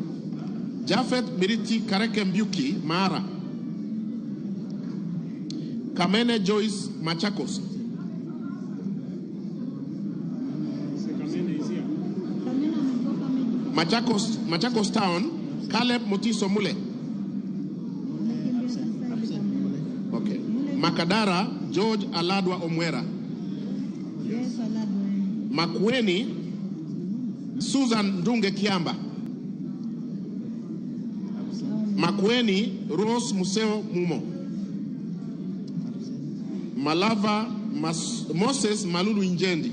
Japheth Miriti Kareke Mbiuki, Mara. Kamene Joyce Machakos. Machakos Town, Caleb Mutiso Mule. Okay. Makadara, George Aladwa Omwera. Yes, Aladwa. Makueni, Susan Ndunge Kiamba. Makueni, Rose Museo Mumo. Malava, Moses Malulu Injendi.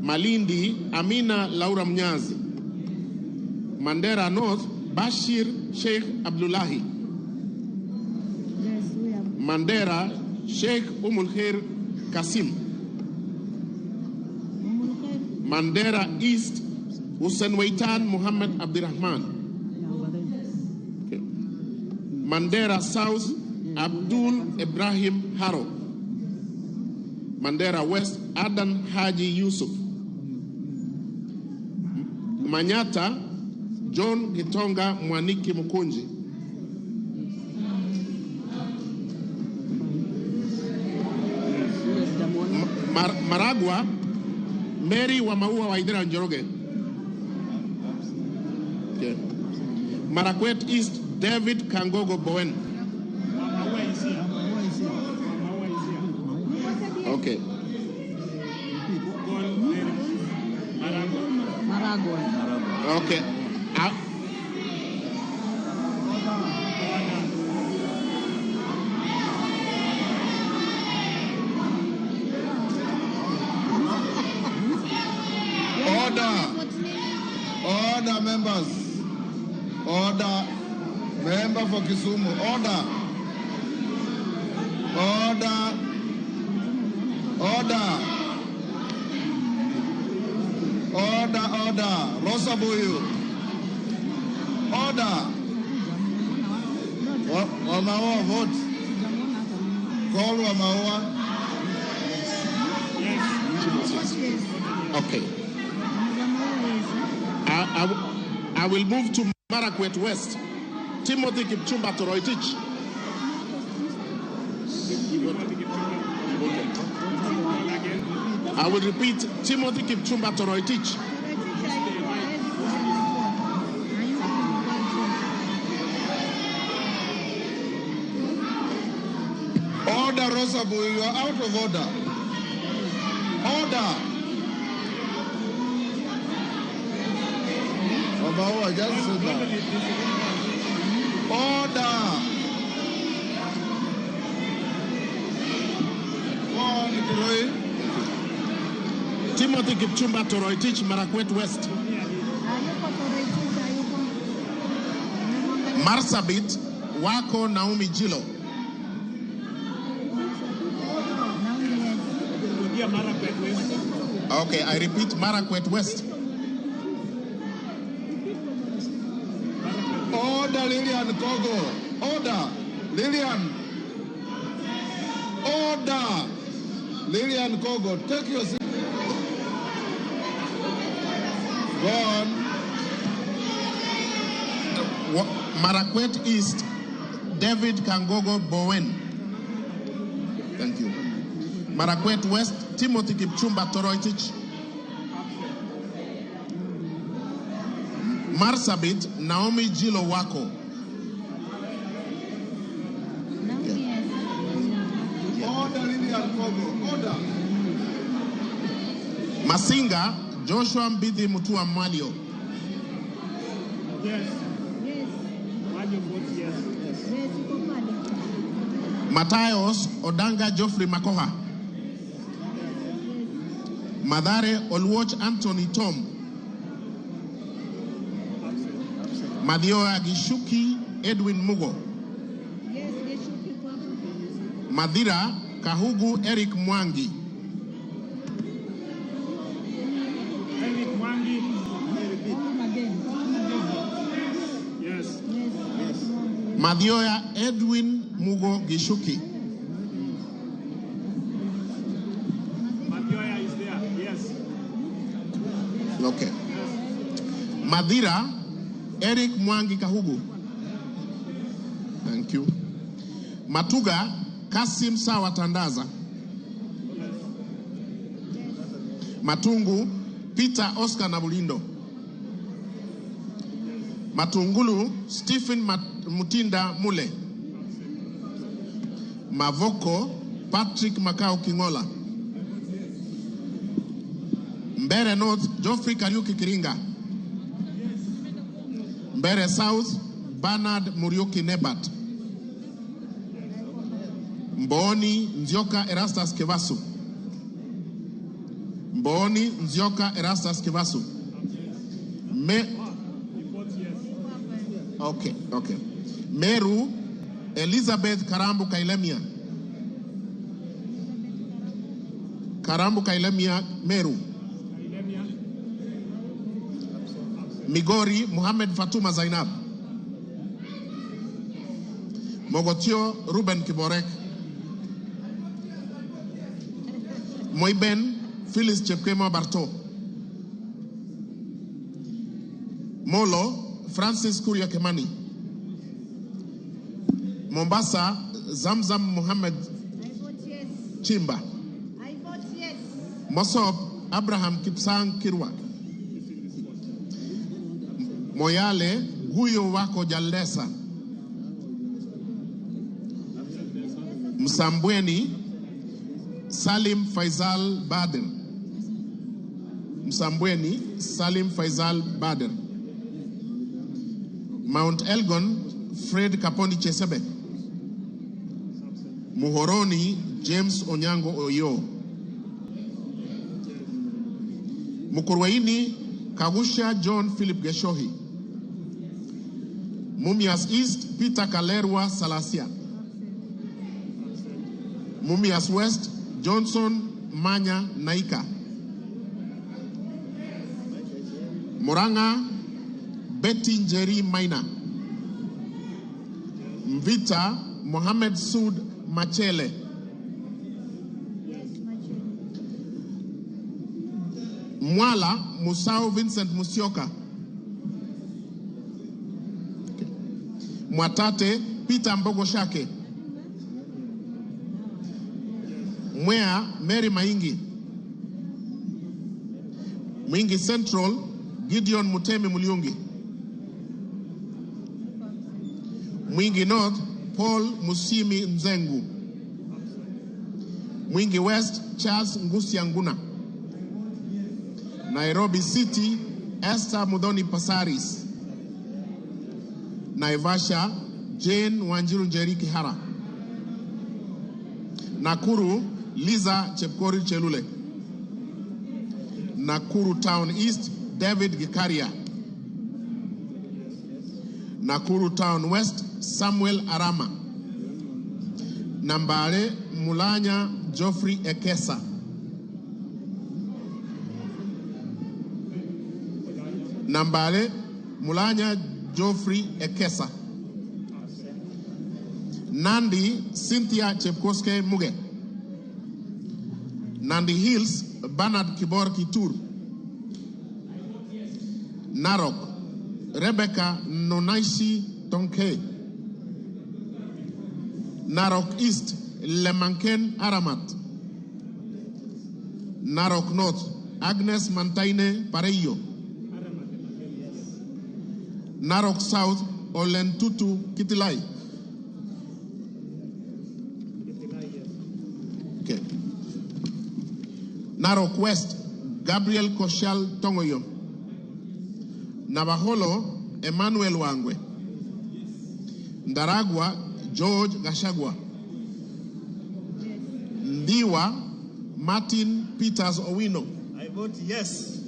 Malindi, Amina Laura Mnyazi. Mandera North, Bashir Sheikh Abdullahi. Yes, we are. Mandera, Sheikh Umulkhair Kasim. Mandera East, Hussein Waitan Muhammad Abdirahman. Okay. Mandera South, Abdul Ibrahim Haro. Mandera West, Adan Haji Yusuf. Manyata, John Gitonga Mwaniki Mukunji. Maragua, Mary Wamaua Waithera Njoroge. Okay. Marakwet East, David Kangogo Bowen. Okay. Maragua. Okay. Order. Order, members. Order. Member for Kisumu. Order. Order. Order. Order, order. Rosa Buyu. Order. Wamaua, vote. Call Wamaua. Yes. Okay. I will move to Marakwet West. Timothy Kipchumba Toroitich. I will repeat, Timothy Kipchumba Toroitich. Order, Rosa Buyu, you are out of order. Order. Obawa, just sit down. Order. Go on, Kiroi. Timothy Kipchumba Toroitich, Marakwet West. Marsabit, Wako Naomi Jilo. Okay, I repeat, Marakwet West. Order, Lillian Kogo. Order, Lillian. Order, Lillian Kogo. Take your seat. Go on. Marakwet East, David Kangogo Bowen. Thank you. Marakwet West, Timothy Kipchumba Toroitich. Marsabit, Naomi Jilo Wako. Order, Lillian Kogo. Order. Masinga, Joshua Mbithi Mutua Mwalio. Yes. Yes. Yes. Yes, uko pale. Matayos Odanga Geoffrey Makoha. Madare Oluoch Anthony Tom. Mathioya Gishuki Edwin Mugo. Yes, Gishuki kwa. Madira Kahugu Eric Mwangi. Eric Mwangi. Again. Yes. Yes. Mathioya Edwin Mugo Gishuki. Mathioya is there. Yes. Okay. Madira Eric Mwangi Kahugu. Thank you. Matuga Kasim Sawa Tandaza. Matungu Peter Oscar Nabulindo. Matungulu Stephen Mutinda Mule. Mavoko Patrick Makau Kingola. Mbere North Geoffrey Kariuki Kiringa. Mbere South Bernard Muriuki Nebat. Mbooni Nzioka Erastus Kevasu. Mbooni Nzioka Erastus Kevasu. Okay, okay. Meru Elizabeth Karambu Kailemia. Karambu Kailemia, Meru. Migori Muhammad Fatuma Zainab. Mogotio Ruben Kiborek. Moiben Phyllis Chepkemo Barto. Molo Francis Kuria Kemani. Mombasa Zamzam Muhammad I vote yes. Chimba. I vote yes. Mosop Abraham Kipsang Kirwa. Moyale Guyo Wako Jalesa. Msambweni Salim Faisal Baden. Msambweni Salim Faisal Baden. Mount Elgon Fred Kaponi Chesebe. Muhoroni James Onyango Oyo. Mukurweini Kagusha John Philip Geshohi. Mumias East Peter Kalerwa Salasia. Mumias West Johnson Manya Naika. Murang'a Betty Njeri Maina. Mvita Mohamed Sud Machele. Yes, Machele. Mwala Musau Vincent Musyoka. Okay. Mwatate Peter Mbogo Shake. Mwea Mary Maingi. Mwingi Central Gideon Mutemi Muliungi. Mwingi North Paul Musimi Nzengu. Mwingi West Charles Ngusia Nguna. Nairobi City Esther Mudhoni Pasaris. Naivasha Jane Wanjiru Njeri Kihara. Nakuru Liza Chepkorir Chelule. Nakuru Town East David Gikaria. Nakuru Town West Samuel Arama. Nambale Mulanya Geoffrey Ekesa. Nambale Mulanya Geoffrey Ekesa. Nandi Cynthia Chepkoske Muge. Nandi Hills Bernard Kibor Kitur. Narok Rebecca Nonaishi Tonke. Narok East Lemanken Aramat. Narok North Agnes Mantaine Pareyo. Narok South Olentutu Kitilai. Okay. Narok West Gabriel Koshal Tongoyo. Navaholo Emmanuel Wangwe. Ndaragwa George Gashagwa. Ndiwa Martin Peters Owino. I vote yes.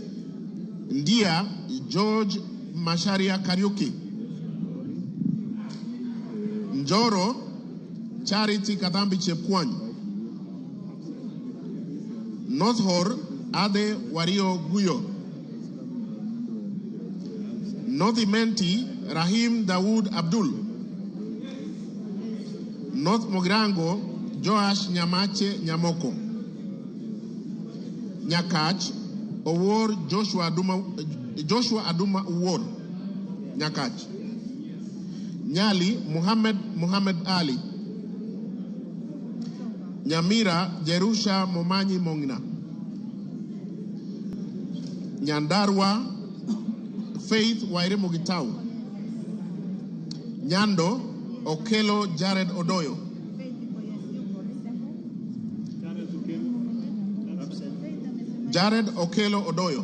Ndia George Masharia Kariuki. Njoro Charity Katambi Chepkwony. North Hor Ade Wario Guyo. North Imenti Rahim Dawood Abdul. North Mogrango Joash Nyamache Nyamoko. Nyakach Owor Joshua Aduma Owor. Nyakach. Nyali Muhammad Muhammad Ali. Nyamira Jerusha Momanyi Mongina. Nyandarua Faith Wairimu Gitau. Nyando, Okelo Jared Odoyo. Jared Okelo Odoyo.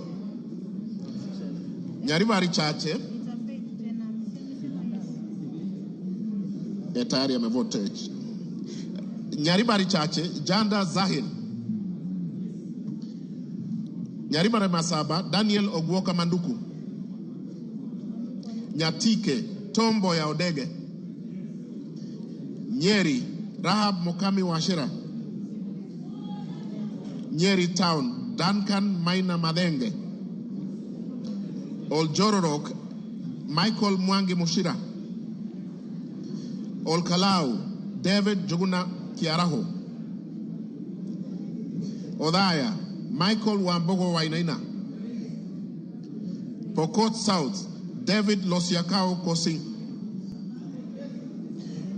Nyaribari Chache. Tayari amevote. Nyaribari Chache, Janda Zahir. Nyaribari Masaba, Daniel Ogwoka Manduku. Nyatike, Tombo ya Odege. Nyeri, Rahab Mokami Washira. Nyeri Town, Duncan Maina Madenge. Oljororok, Michael Mwangi Mushira. Olkalau, David Juguna Kiaraho. Odaya, Michael Wambogo Wainaina. Pokot South, David Losiakao Kosi.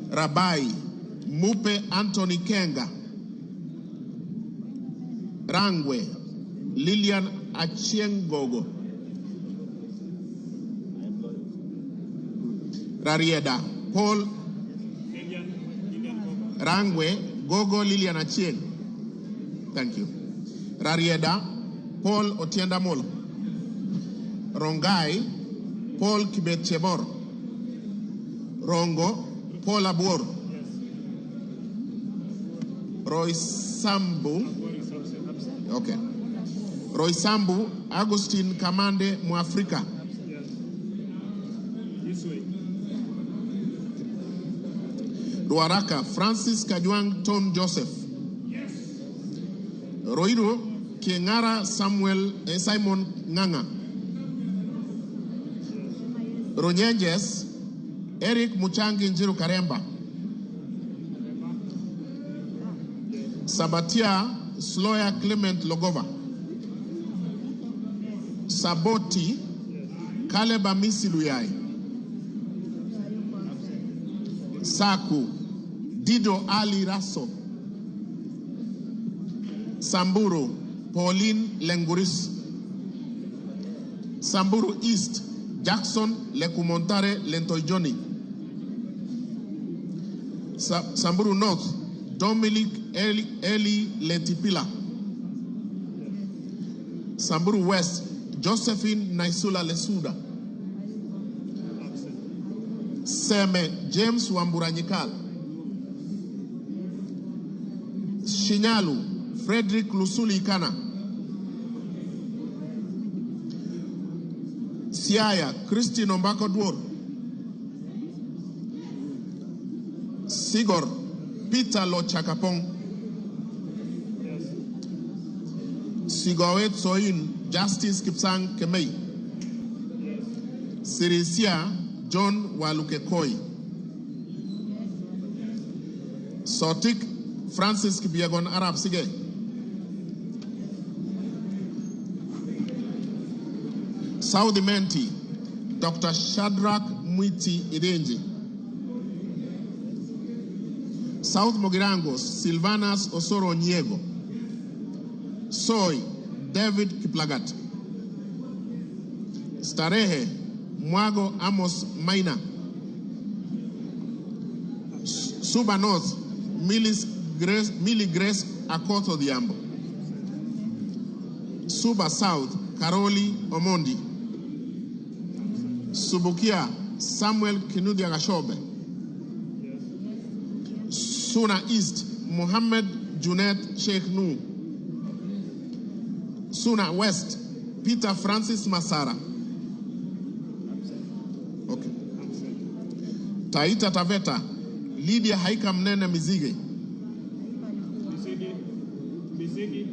Rabai, Mupe Anthony Kenga. Rangwe, Lilian Achiengogo. Rarieda, Paul Rangwe, Gogo Lilian Achieng. Thank you. Rarieda, Paul Otienda Molo. Rongai, Paul Kibet Chebor. Rongo, Paul Abuor. Roysambu. Okay. Roysambu, Agustin Kamande Mwafrika. Ruaraka, Francis Kajwang Tom Joseph. Yes. Roiro, Kiengara Samuel Simon Nganga. Runyenjes, Eric Muchangi Njiru Karemba. Sabatia Sloya Clement Logova. Saboti Caleb Amisi Luyai. Saku Dido Ali Raso. Samburu Pauline Lenguris. Samburu East Jackson Lekumontare Lentoijoni. Samburu North Dominic Eli Lentipila. Samburu West Josephine Naisula Lesuda. Seme James Wamburanyikal. Shinyalu Frederick Lusuli Ikana. Siaya Christine Ombako Dwor. Sigor Peter Lochakapong. Sigowet Soin Justice Kipsang Kemei. Sirisia John Walukekoi. Sotik Francis Kibiagon Arab Sige. Saudi Menti Dr. Shadrach Mwiti Idenji. South Mogirango Silvanas Osoro Niego. Soy David Kiplagat. Starehe Mwago Amos Maina. Suba North Millie Grace Akoto Odhiambo. Suba South Karoli Omondi. Subukia Samuel Kinuthia Gashobe. Suna East Mohammed Junet Sheikh Nu. Suna West Peter Francis Masara. Okay. Taita Taveta Lydia Haika Mnene Mizige. Mizige.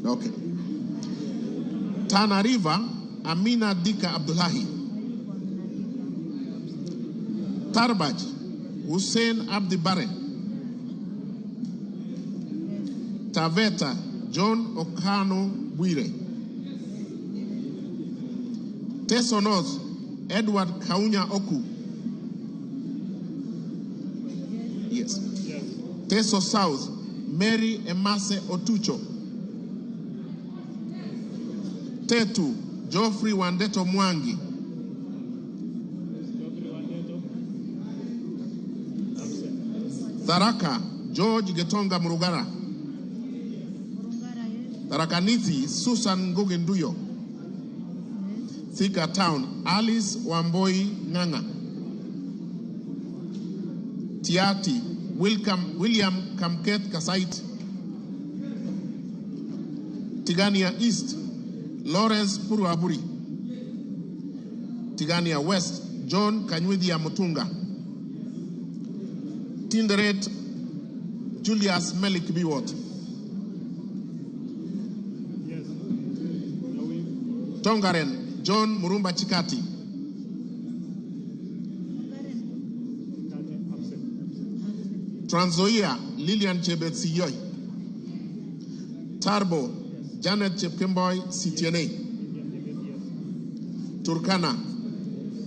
Okay. Tana River Amina Dika Abdullahi. Tarbaj Hussein Abdi Bare. Taveta John Okano Bwire. Teso North Edward Kaunya Oku. Yes. Teso South Mary Emase Otucho. Tetu Geoffrey Wandeto Mwangi. Tharaka, George Getonga Murugara. Tharaka Nithi, Susan Ngugi Nduyo. Thika Town, Alice Wamboi Nganga. Tiati, William Kamket Kasait. Tigania East, Lawrence Puruaburi. Tigania West, John Kanyuithia Mutunga. Tinderet, Julius Melik Biwott. Tongaren, John Murumba Chikati. Trans Nzoia, Lilian Chebet Siyoi. Tarbo, Janet Chepkemboi Sitienei. Turkana,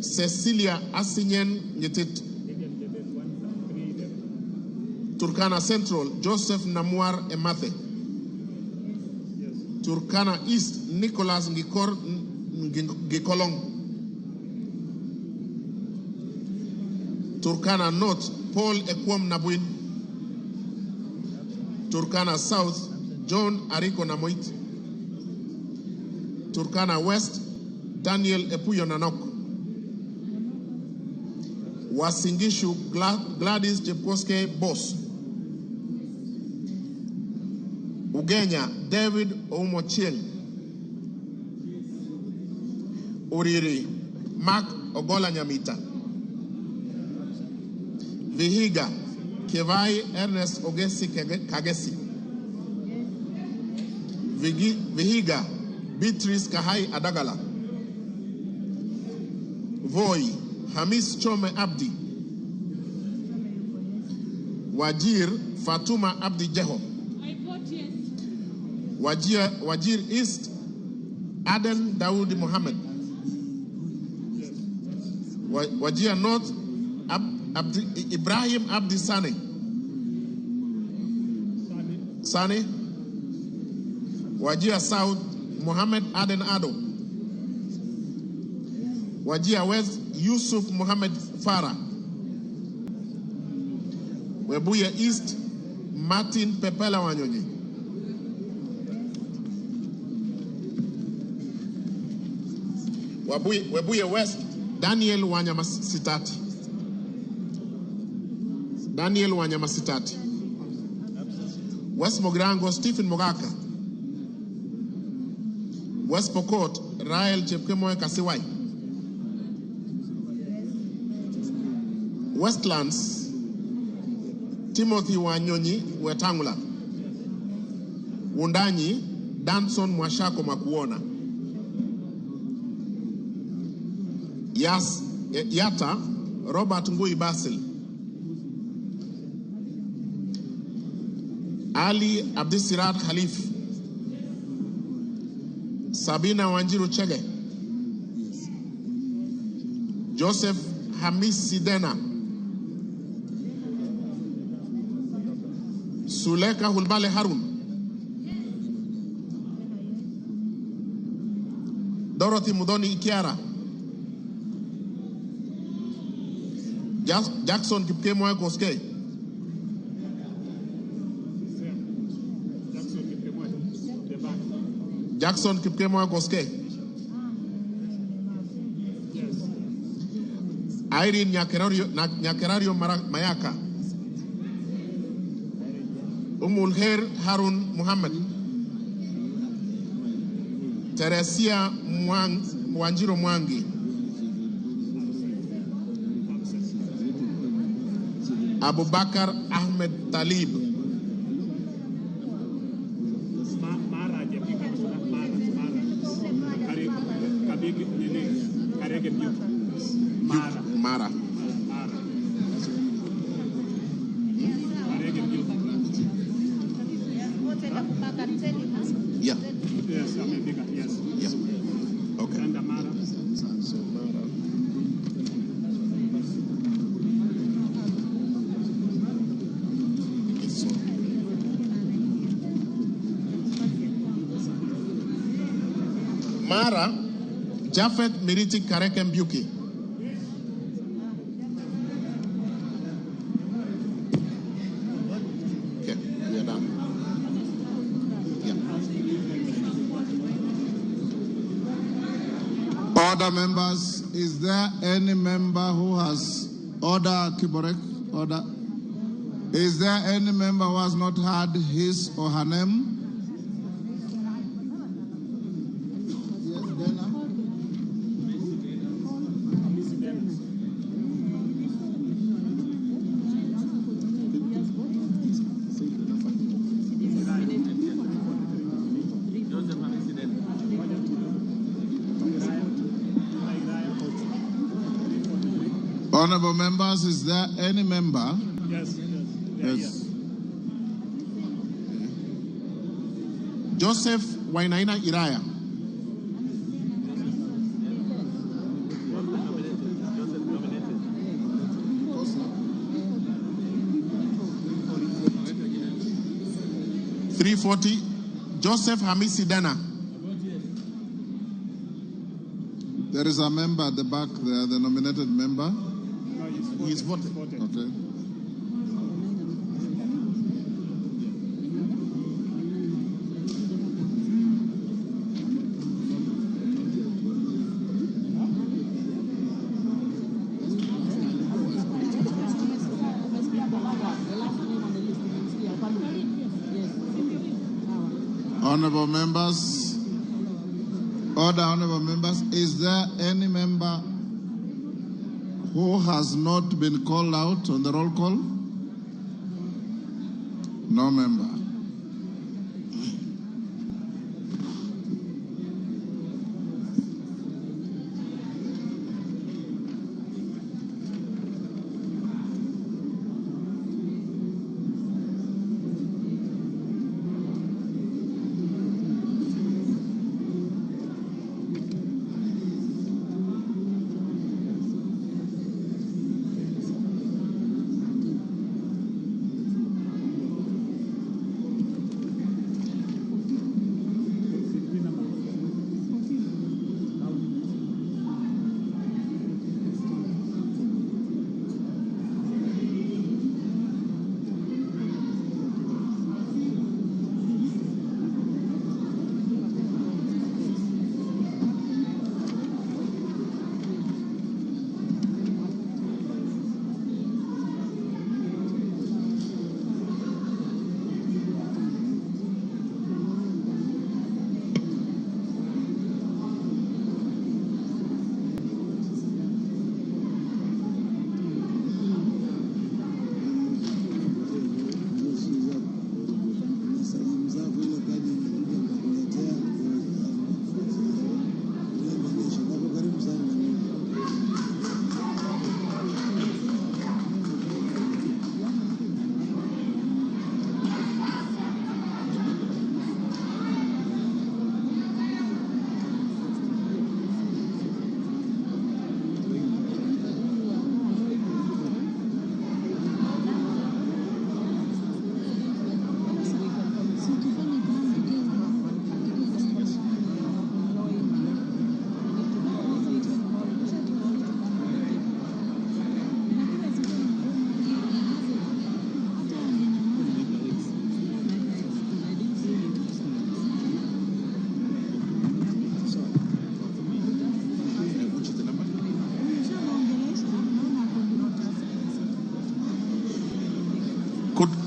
Cecilia Asinyen Nyetit. Turkana Central, Joseph Namuar Emathe. Turkana East, Nicholas Ngikor Ngikolong. Turkana North, Paul Ekwom Nabuin. Turkana South, John Ariko Namoit. Turkana West, Daniel Epuyo Nanok. Uasin Gishu, Gladys Jepkoske Boss. Ugenya, David Oumochieng. Uriri, Mark Ogola Nyamita. Vihiga, Kevai Ernest Ogesi Kagesi. Vihiga, Beatrice Kahai Adagala. Voi, Hamis Chome Abdi. Wajir, Fatuma Abdi Jeho. I vote yes. Wajir East, Aden Dawood Mohammed. Wajir North, Ibrahim Abdi Sane. Sane. Wajir South, Mohammed Aden Ado. Wajir West, Yusuf Mohammed Farah. Webuye East, Martin Pepela Wanyonyi. Webuye West, Daniel Wanyama Sitati. Daniel Wanyama Sitati. West Mogrango, Stephen Mogaka. West Pokot, Rael Chepkemoi Kasiwai. Westlands, Timothy Wanyonyi Wetangula. Wundanyi, Danson Mwashako Makuona. Yata, Robert Ngui Basil. Ali Abdisirat Khalif. Sabina Wanjiru Chege. Joseph Hamis Sidena. Suleka Hulbale Harun. Dorothy Mudoni Ikiara. Jackson Kipkemoi Koskei. Jackson Kipkemoi Koskei. Irene Nyakerario Mayaka. Umulher Harun Muhammad. Teresia Wanjiro Mwangi. Abubakar Ahmed Talib. Mara. Yeah. Yes, yes. Yeah. Okay. And Mara. So Mara. Mara, Jafet Miriti Kareke Mbiuki. Order, members. Is there any member who has order, Kiborek? Order. Is there any member who has not heard his or her name? Yes, Dana. Honorable members, is there any member? Yes, yes. Yes. Joseph Wainaina Iraya. (340) Joseph Hamisi Dana. There is a member at the back there, the nominated member. He's voted. Okay. Honorable members, order, honorable members, is there any member who has not been called out on the roll call? No member.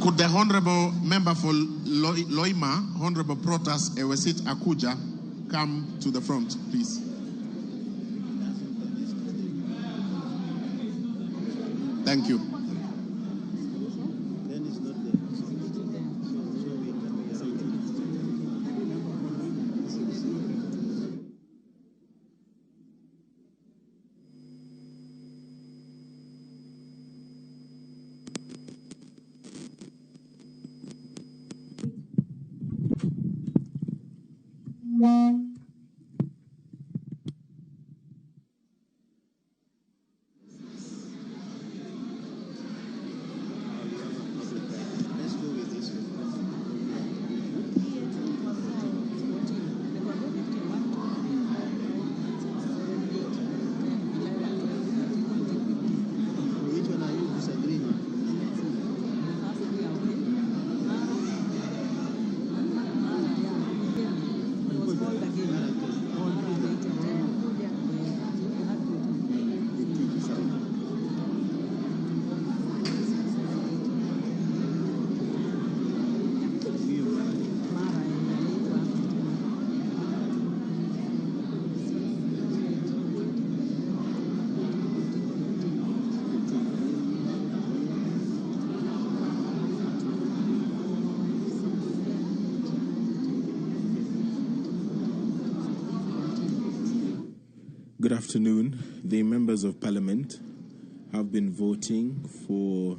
Could the Honorable Member for Loima, Honorable Protas Ewesit Akuja, come to the front, please? Thank you. Good afternoon. The members of parliament have been voting for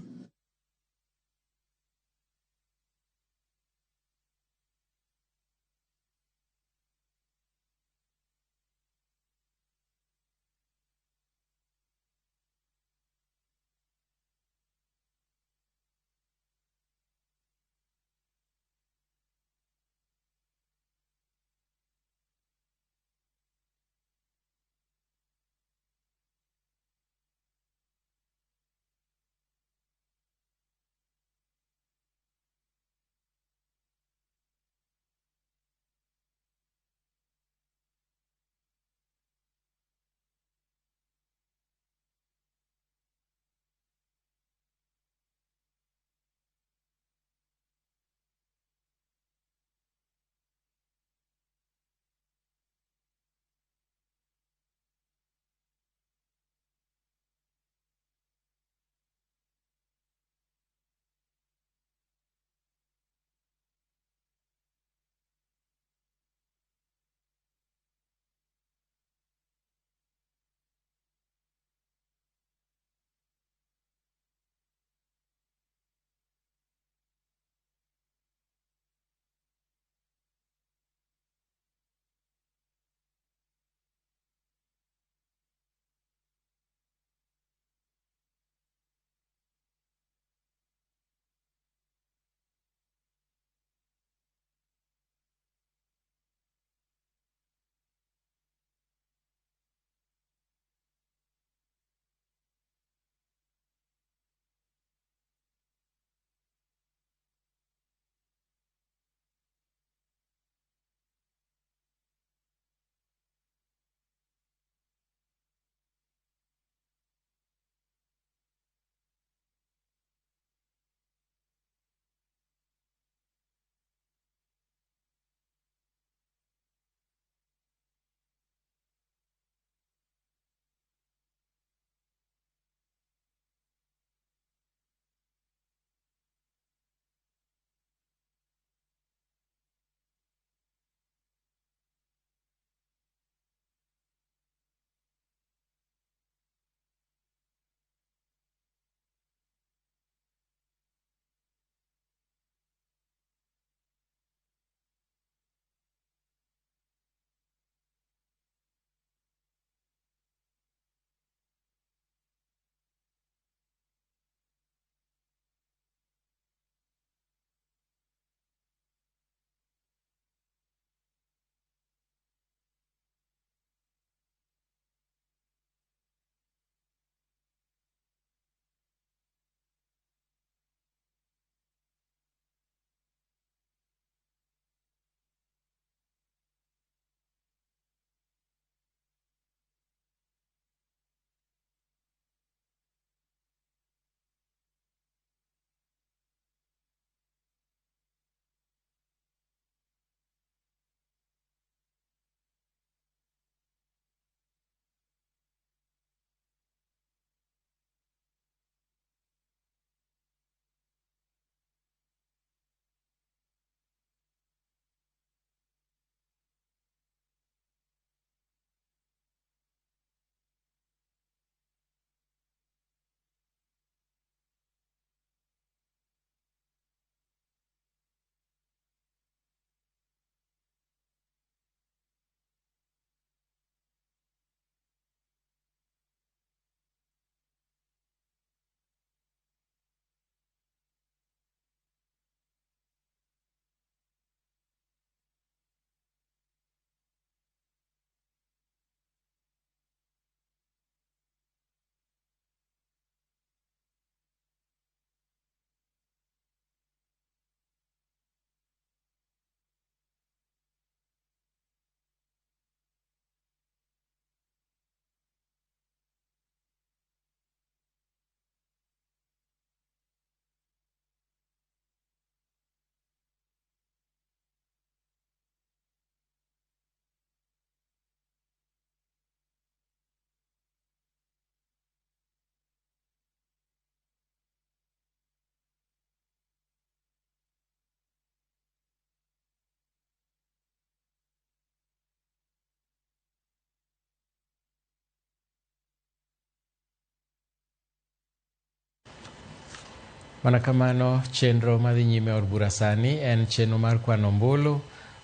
Mana kamano, chenro madhi nyime e od bura sani en chenro mar kwano ombulu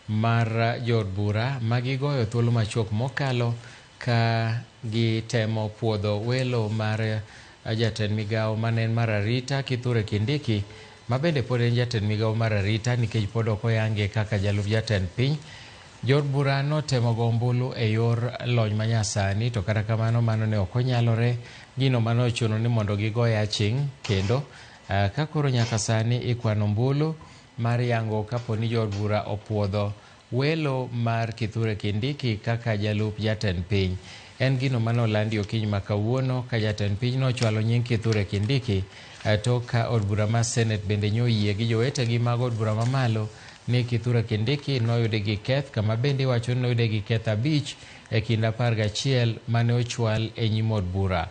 mar jood bura ma gigoyo thuolo machuok mokalo ka gitemo puodho welo mar jatend migawo mane en mar arita Kithure Kindiki, ma bende pod en jatend migawo mar arita nikech pod ok oyange kaka jalup jatend piny. Jood bura notemo go ombulu e yor lony manyasani, to kata kamano mano ne ok onyalore. Gino mane ochuno ni mondo gigoye aching' kendo ka koro nyaka sani ikwano ombulu mar yango kapo ni jood bura opuodho welo mar Kithure Kindiki kaka jalup jatend piny. En gino mane olandi okinyi ma kawuono ka jatend piny nochwalo nying Kithure Kindiki tok ka od bura mar Senate bende nyoyie gi jowetegi mag od bura mamalo ni Kithure Kindiki noyude gi keth, kama bende iwacho ni noyude gi keth 5 e kind 11 mane ochwal e nyim od bura.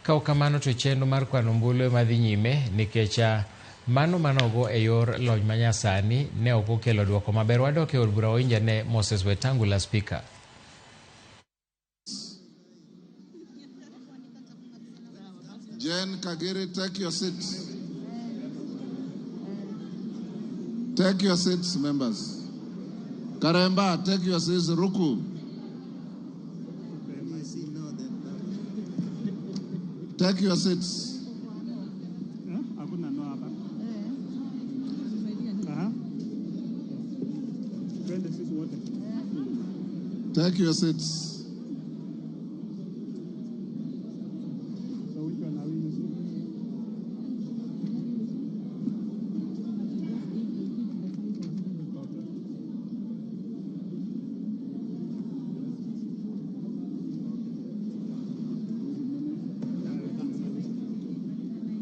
Ka ok kamano to chenro mar kwano ombulu ema dhi nyime nikech mano manogo e yor lony manyasani ne ok okelo duoko maber. Wadok e od bura wawinj ane Moses Wetangula, Speaker. Jane Kagiri, take your seat. Take your seats, members. Karemba, take your seats. Ruku. Take your seats. Take your seats. So which one are we using?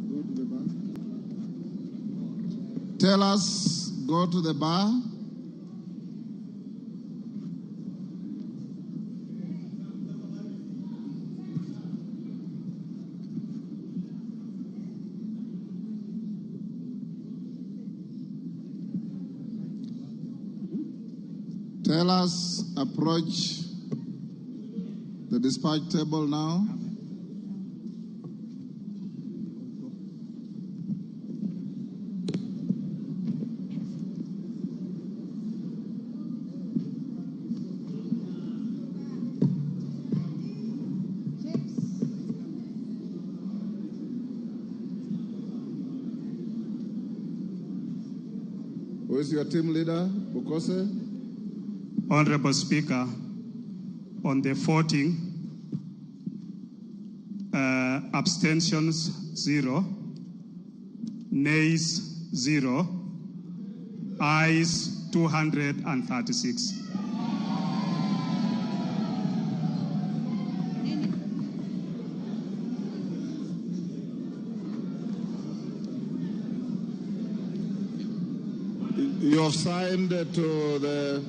Go to the bar. Tell us, go to the bar. Tell us, approach the dispatch table now. Who is your team leader, Bukose? Honorable Speaker, on the voting, abstentions 0, nays 0, ayes 236. You have signed to the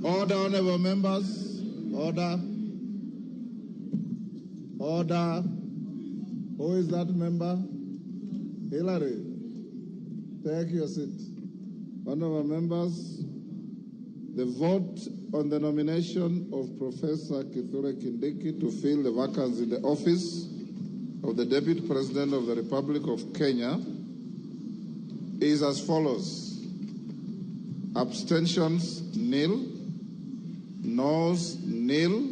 order, honorable members. Order. Order. Who is that member? Hillary, take your seat. Honorable members, the vote on the nomination of Professor Kithure Kindiki to fill the vacancy in the office of the Deputy President of the Republic of Kenya is as follows. Abstentions, nil. Noes, nil.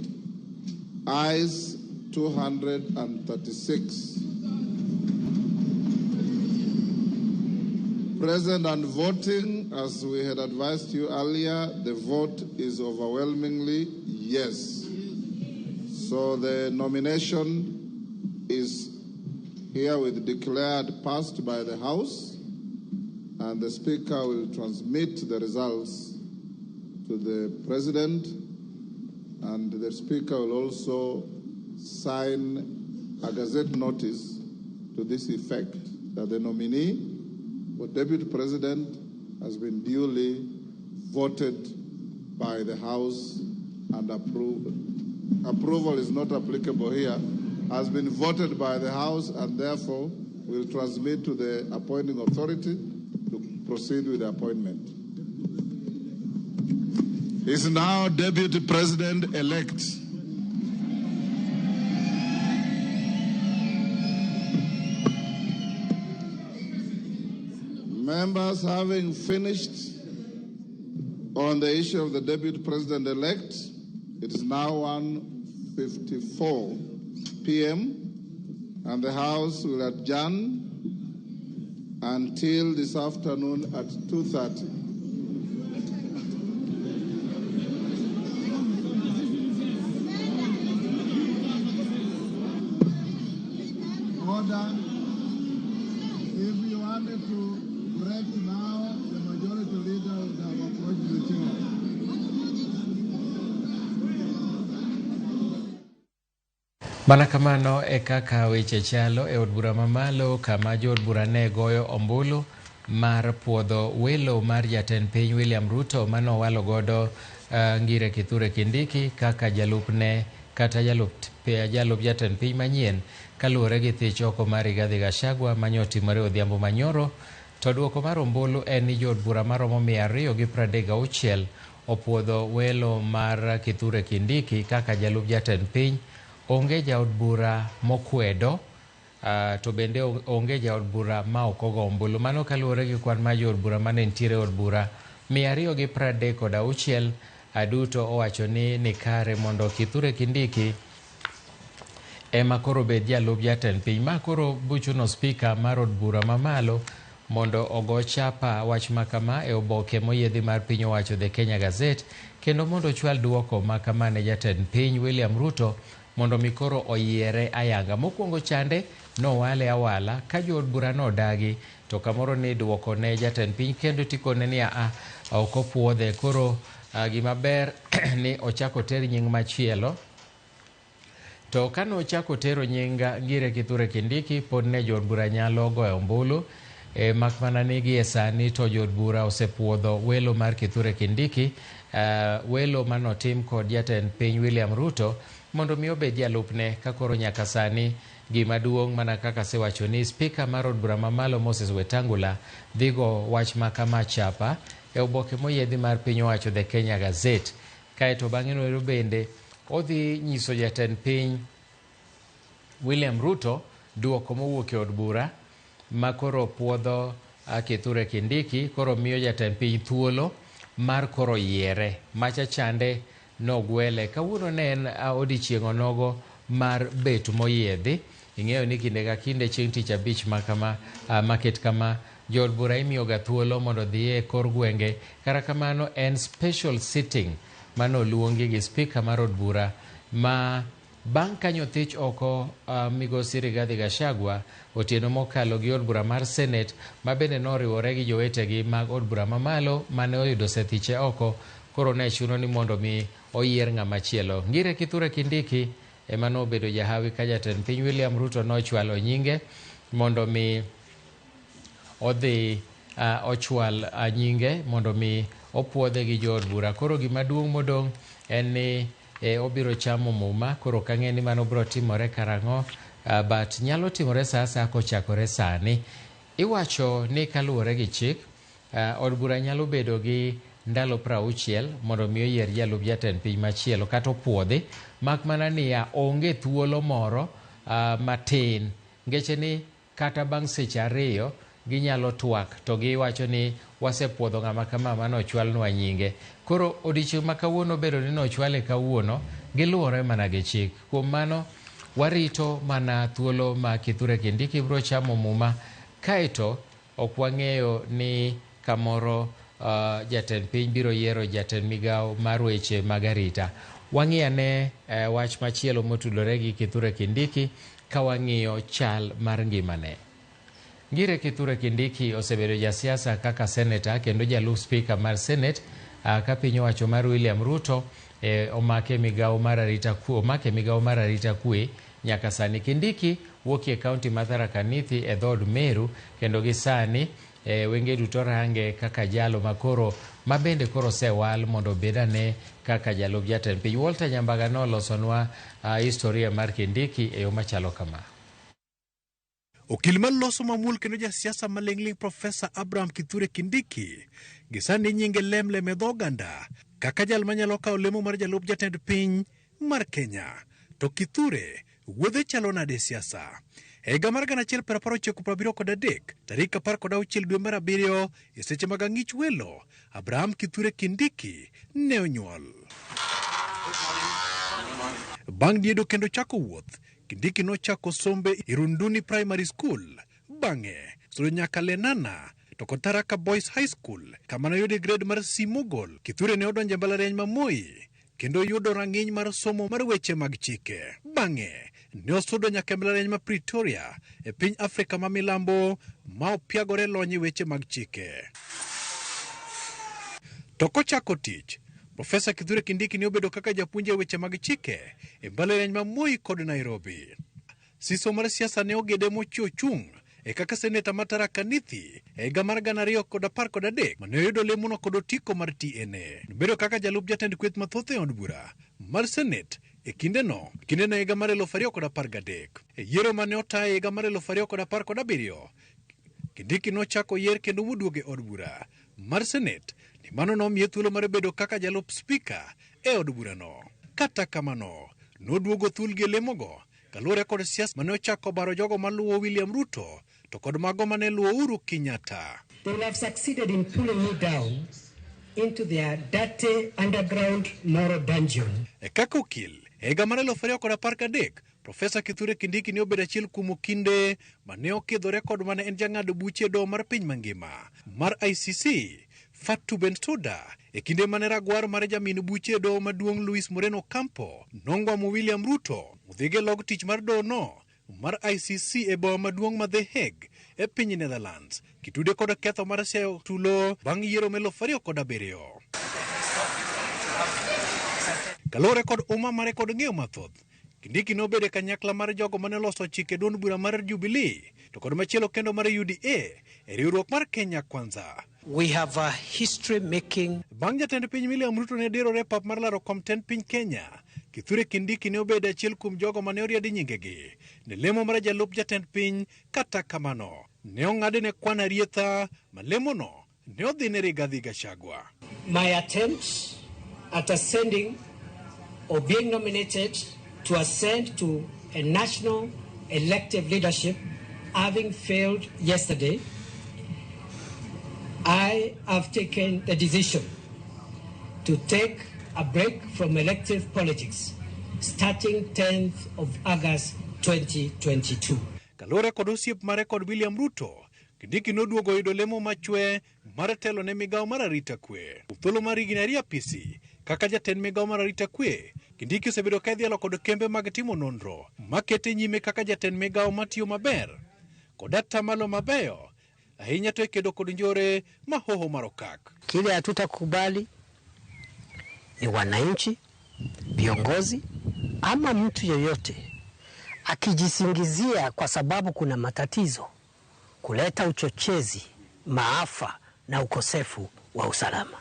Ayes, 236. Present and voting, as we had advised you earlier, the vote is overwhelmingly yes. So the nomination is herewith declared passed by the House, and the Speaker will transmit the results to the President, and the Speaker will also sign a Gazette notice to this effect, that the nominee for Deputy President has been duly voted by the House and approved. Approval is not applicable here, has been voted by the House and therefore will transmit to the appointing authority to proceed with the appointment. is now Deputy President-elect. Members, having finished on the issue of the Deputy President-elect, it is now 1:54 p.m. and the House will adjourn until this afternoon at 2:30. Order. If you wanted to break now, the majority leader would have approached the chair. Mana kamano e kaka weche chalo e od bura mamalo kama jood bura ne goyo ombulu mar puodho welo mar jatend piny William Ruto manowalo godo Ngire Kithure Kindiki kaka jalupne kata jalup jatend piny manyien kaluwore gi thich oko mar Rigathi Gachagua manyotimore odhiambo manyoro. To duoko mar ombulu en ni jood bura maromo 236 opuodho welo mar Kithure Kindiki kaka jalup jatend piny. Onge jaod bura mokwedo, to bende onge jaod bura ma ok ogo ombulu. Mano kaluwore gi kwan mar jood bura mane nitiere e od bura 236 aduto owacho ni nikare mondo Kithure Kindiki ema koro bed jalup jatend piny. Ma koro buchuno spika mar od bura mamalo mondo ogo chapa wach makama e oboke moyiedhi mar piny owacho The Kenya Gazette, kendo mondo ochwal duoko makama ne jatend piny William Ruto mondo mi koro oyiere ayanga. Mokwongo chande nowale awala ka jood bura nodagi, to kamoro ni duoko ne jatend piny kendo tikone ni a ok opuodhe. Koro gima ber ni ochako ter nying machielo. To kane ochako tero nying Ngire Kithure Kindiki, pod ne jood bura nyalo goyo ombulu. Mak mana ni gie sani to jood bura osepuodho welo mar Kithure Kindiki, welo manotim kod jatend piny William Ruto mondo mi obed jalupne. Ka koro nyaka sani gima duong' mana kaka asewacho ni spika mar od bura mamalo Moses Wetangula dhi go wach makama chapa e oboke moyiedhi mar piny owacho The Kenya Gazette. Kaeto bang'e noero bende odhi nyiso jatend piny William Ruto duoko mowuok e od bura ma koro puodho Kithure Kindiki, koro miyo jatend piny thuolo mar koro yiere. Macha chande nogwele. Kawuono ne en odiechieng' onogo mar bet moyiedhi. Ing'eyo ni kinde ka kinde chieng' tich abich makama, maket kama, jood bura imiyoga thuolo mondo odhi e kor gwenge. Kata kamano en special sitting manoluongi gi spika mar od bura ma bang' kanyo thich oko migosi Rigathi Gachagua otieno mokalo gi od bura mar Senate ma bende noriwore gi jowetegi mag od bura mamalo mane oyudo osethiche oko. Koro ne chuno ni mondo mi oyier ng'ama chielo. Ngire Kithure Kindiki ema nobedo jahawi ka jatend piny William Ruto nochwalo nyinge mondo mi odhi ochwal nyinge mondo mi opuodhe gi jood bura. Koro gima duong' modong' en ni obiro chamo muma. Koro ok ang'e ni mano biro timore karang'o, but nyalo timore sa asaya kochakore sani. Iwacho ni kaluwore gi chik, od bura nyalo bedo gi ndalo 60 mondo mi oyier jalup jatend piny machielo kata opuodhi, mak mana niya onge thuolo moro matin. Ngeche ni kata bang' seche 2 ginyalo twak to giwacho ni wasepuodho ng'ama kama manochwalnwa nyinge. Koro odiechieng' ma kawuono bedo ni nochwale kawuono, giluwore mana gi chik. Kuom mano warito mana thuolo ma Kithure Kindiki biro chamo muma, kaeto ok wang'eyo ni kamoro jatend piny biro yiero jatend migawo mar weche mag arita. Wang'i ane wach machielo motudore gi Kithure Kindiki ka wang'iyo chal mar ngimane. Ngire Kithure Kindiki osebedo jasiasa kaka seneta kendo jalup spika mar Senate ka piny owacho mar William Ruto omake migawo mar arita kwe, omake migawo mar arita kwe nyaka sani. Kindiki wuok e kaunti ma Tharaka Nithi e dhood Meru, kendo gi sani wenge duto range kaka jalo makoro mabende koro osewal mondo obed ane kaka jalup jatend piny. Walter Nyambaga nolosonwa historia mar Kindiki e yo machalo kama. Okil maloso mamuol kendo jasiasa maling'ling' Profesa Abraham Kithure Kindiki gisani nyinge lemlem e dho oganda kaka jal manyalo kawo lemo mar jalup jatend piny mar Kenya. To Kithure wuodhe chalo nade e siasa? E higa mar 1973, tarik 16 dwe mar abiriyo e seche mag ang'ich welo, Abraham Kithure Kindiki ne onyuol. Bang' diedo kendo chako wuoth, Kindiki nochako sombe Irunduni Primary School, bang'e sodo nyaka Lenana to kod Tharaka Boys High School kama noyude grade mar C mogol. Kithure ne odonjo e mbalariany ma Moi kendo yudo rang'iny mar somo mar weche mag chike. Bang'e ne osudo nyaka e mbalariany ma Pretoria e piny Afrika ma milambo ma opiagore lony e weche mag chike. To kochako tich, Profesa Kithure Kindiki ne obedo kaka japuonj e weche mag chike e mbalariany ma Moi kod Nairobi. Siso mar siasa ne ogede mochio chung' e kaka seneta ma Tharaka Nithi e higa mar 2013 mane oyudo lemono kod otiko mar TNA. Nobedo kaka jalup jatend kweth mathoth e od bura mar Senet e kindeno kindeno e higa mar 2013. E yiero mane otaye e higa mar 2017, Kindiki nochako yier kendo moduogo e od bura mar Senet ni mano nomiye thuolo mar bedo kaka jalup spika e od burano. Kata kamano, noduogo thulgi e lemogo kaluwore kod siasa mane ochako baro jogo maluwo William Ruto to kod mago mane luwo Uhuru Kenyatta. They will have succeeded in pulling me down into their dirty underground moral dungeon. E kaka okil, e higa mar 2013, Profesa Kithure Kindiki ne obedo achiel kuom okinde mane okidhore kod mane en jang'ad buche e doho mar piny mangima mar ICC, Fatou Bensouda, e kinde mane ragwar mar jamin buche e doho maduong' Luis Moreno Ocampo nongwamo William Ruto odhigo e log tich mar doho mar ICC e boma maduong' ma The Hague e piny Netherlands, kitude kod ketho mar siayo tulo bang' yiero mar 2007. Kaluwore kod uma mare kod ng'eyo mathoth, Kindiki nobedo e kanyakla mar jogo mane oloso chike duond bura mar Jubilee to kod machielo kendo mar UDA e riwruok mar Kenya Kwanza. We have a history making. Bang' jatend piny William Ruto ne dirore e pap mar laro kom tend piny Kenya, Kithure Kindiki ne obedo achiel kuom jogo mane oriadi nyingegi ne lemo mar jalup jatend piny. Kata kamano, ne ong'adne kwan arietha ma lemono ne odhi ne Rigathi Gachagua. My attempt at ascending or being nominated to ascend to a national elective leadership having failed yesterday, I have taken the decision to take a break from elective politics starting 10th of August 2022. Kaluwore kod osiep mare kod William Ruto, Kindiki noduogo yudo lemo machwe mar telo ne migawo mar arita kwe. Thuolo mar higni ariyo apisi kaka jatend migawo mar arita kwe, Kindiki osebedo ka idhialo kod kembe mag timo nonro makete nyime kaka jatend migawo matiyo maber kod atamalo mabeyo ahinya to e kedo kod njore ma hoho mar okak. Kile hatutakubali ni wananchi, viongozi ama mtu yeyote akijisingizia kwa sababu kuna matatizo kuleta uchochezi, maafa na ukosefu wa usalama.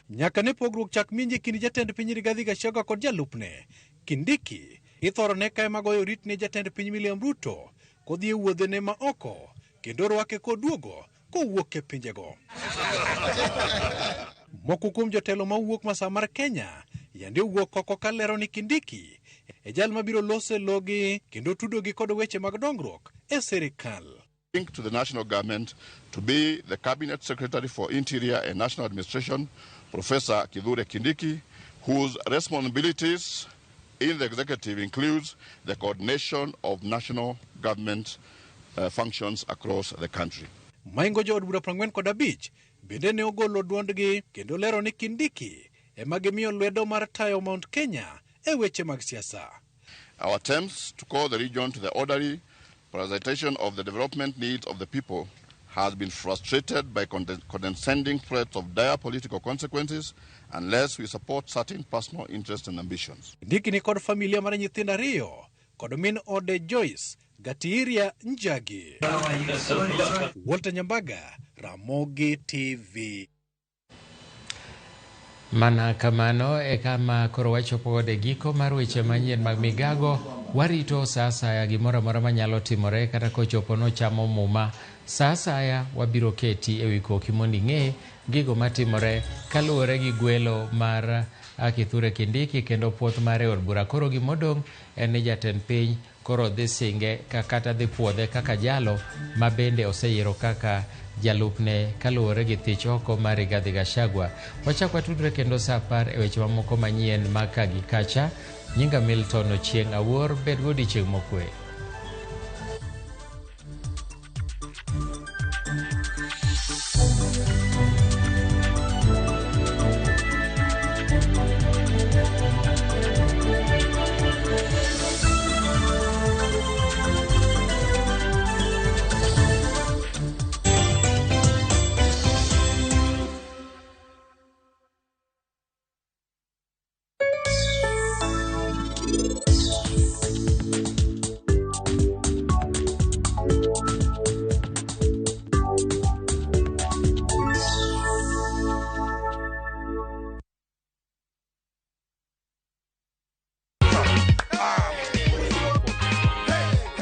Nyaka ne pogruok chak minji e kind jatend piny Rigathi Gachagua kod jalupne Kindiki, ithoro ne ka ema goyo rit ne jatend piny William Ruto kodhi e wuodhene ma oko kendo rwake koduogo kowuok e pinjego. Moko kuom jotelo mawuok masawa mar Kenya yande owuok oko kalero ni Kindiki e jal mabiro loso e logi kendo tudogi kod weche mag dongruok e sirikal. To the national government to be the Cabinet Secretary for Interior and National Administration, Professor Kithure Kindiki, whose responsibilities in the executive includes the coordination of national government functions across the country. Maingo jood bura 45 bende ne ogolo duondgi kendo lero ni Kindiki ema gimiyo lwedo mar tayo Mount Kenya e weche mag siasa. Our attempts to call the region to the orderly prioritization of the development needs of the people has been frustrated by condescending threats of dire political consequences unless we support certain personal interests and ambitions. Kindiki ni kod familia mar nyithindo ariyo kod min ode Joyce Gatiria Njagi. Walter Nyambaga, Ramogi TV. Mana kamano e kama koro wachopo godo e giko mar weche manyien mag migago Warito sa asaya gimoro amora manyalo timore kata kochopo nochamo muma. Sa asaya wabiro keti ewi koki mondo ing'e gigo matimore kaluwore gi gwelo mar Kithure Kindiki kendo puoth mare e od bura. Koro gimodong' en ni jatend piny koro dhi singe kata dhi puodhe kaka jalo ma bende oseyiero kaka jalupne kaluwore gi thich oko mar Rigathi Gachagua. Wachak watudre kendo sa 10 e weche mamoko manyien mag ka gi kacha. Nyinga Milton Ochieng' Awuor, bed godiochieng' mokwe.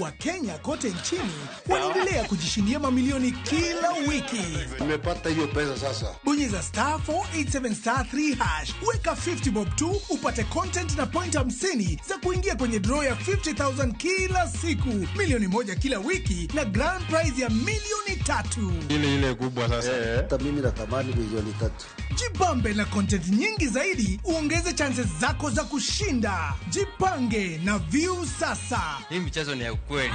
Wakenya kote nchini wanaendelea kujishindia mamilioni kila wiki. Nimepata hiyo pesa sasa. Bonyeza star 487 star 3 hash, weka 50 bob tu upate content na point 50 za kuingia kwenye draw ya 50,000 kila siku, milioni 1 kila wiki na grand prize ya milioni 3. Ile ile kubwa sasa. Hata mimi natamani milioni 3. Jibambe na content nyingi zaidi, uongeze chances zako za kushinda. Jipange na View sasa. Hii michezo ni ya ukweli.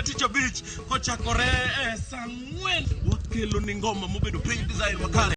Tich abich kochakore e saa 4 wakelo ni ngoma mobedo piny design makare.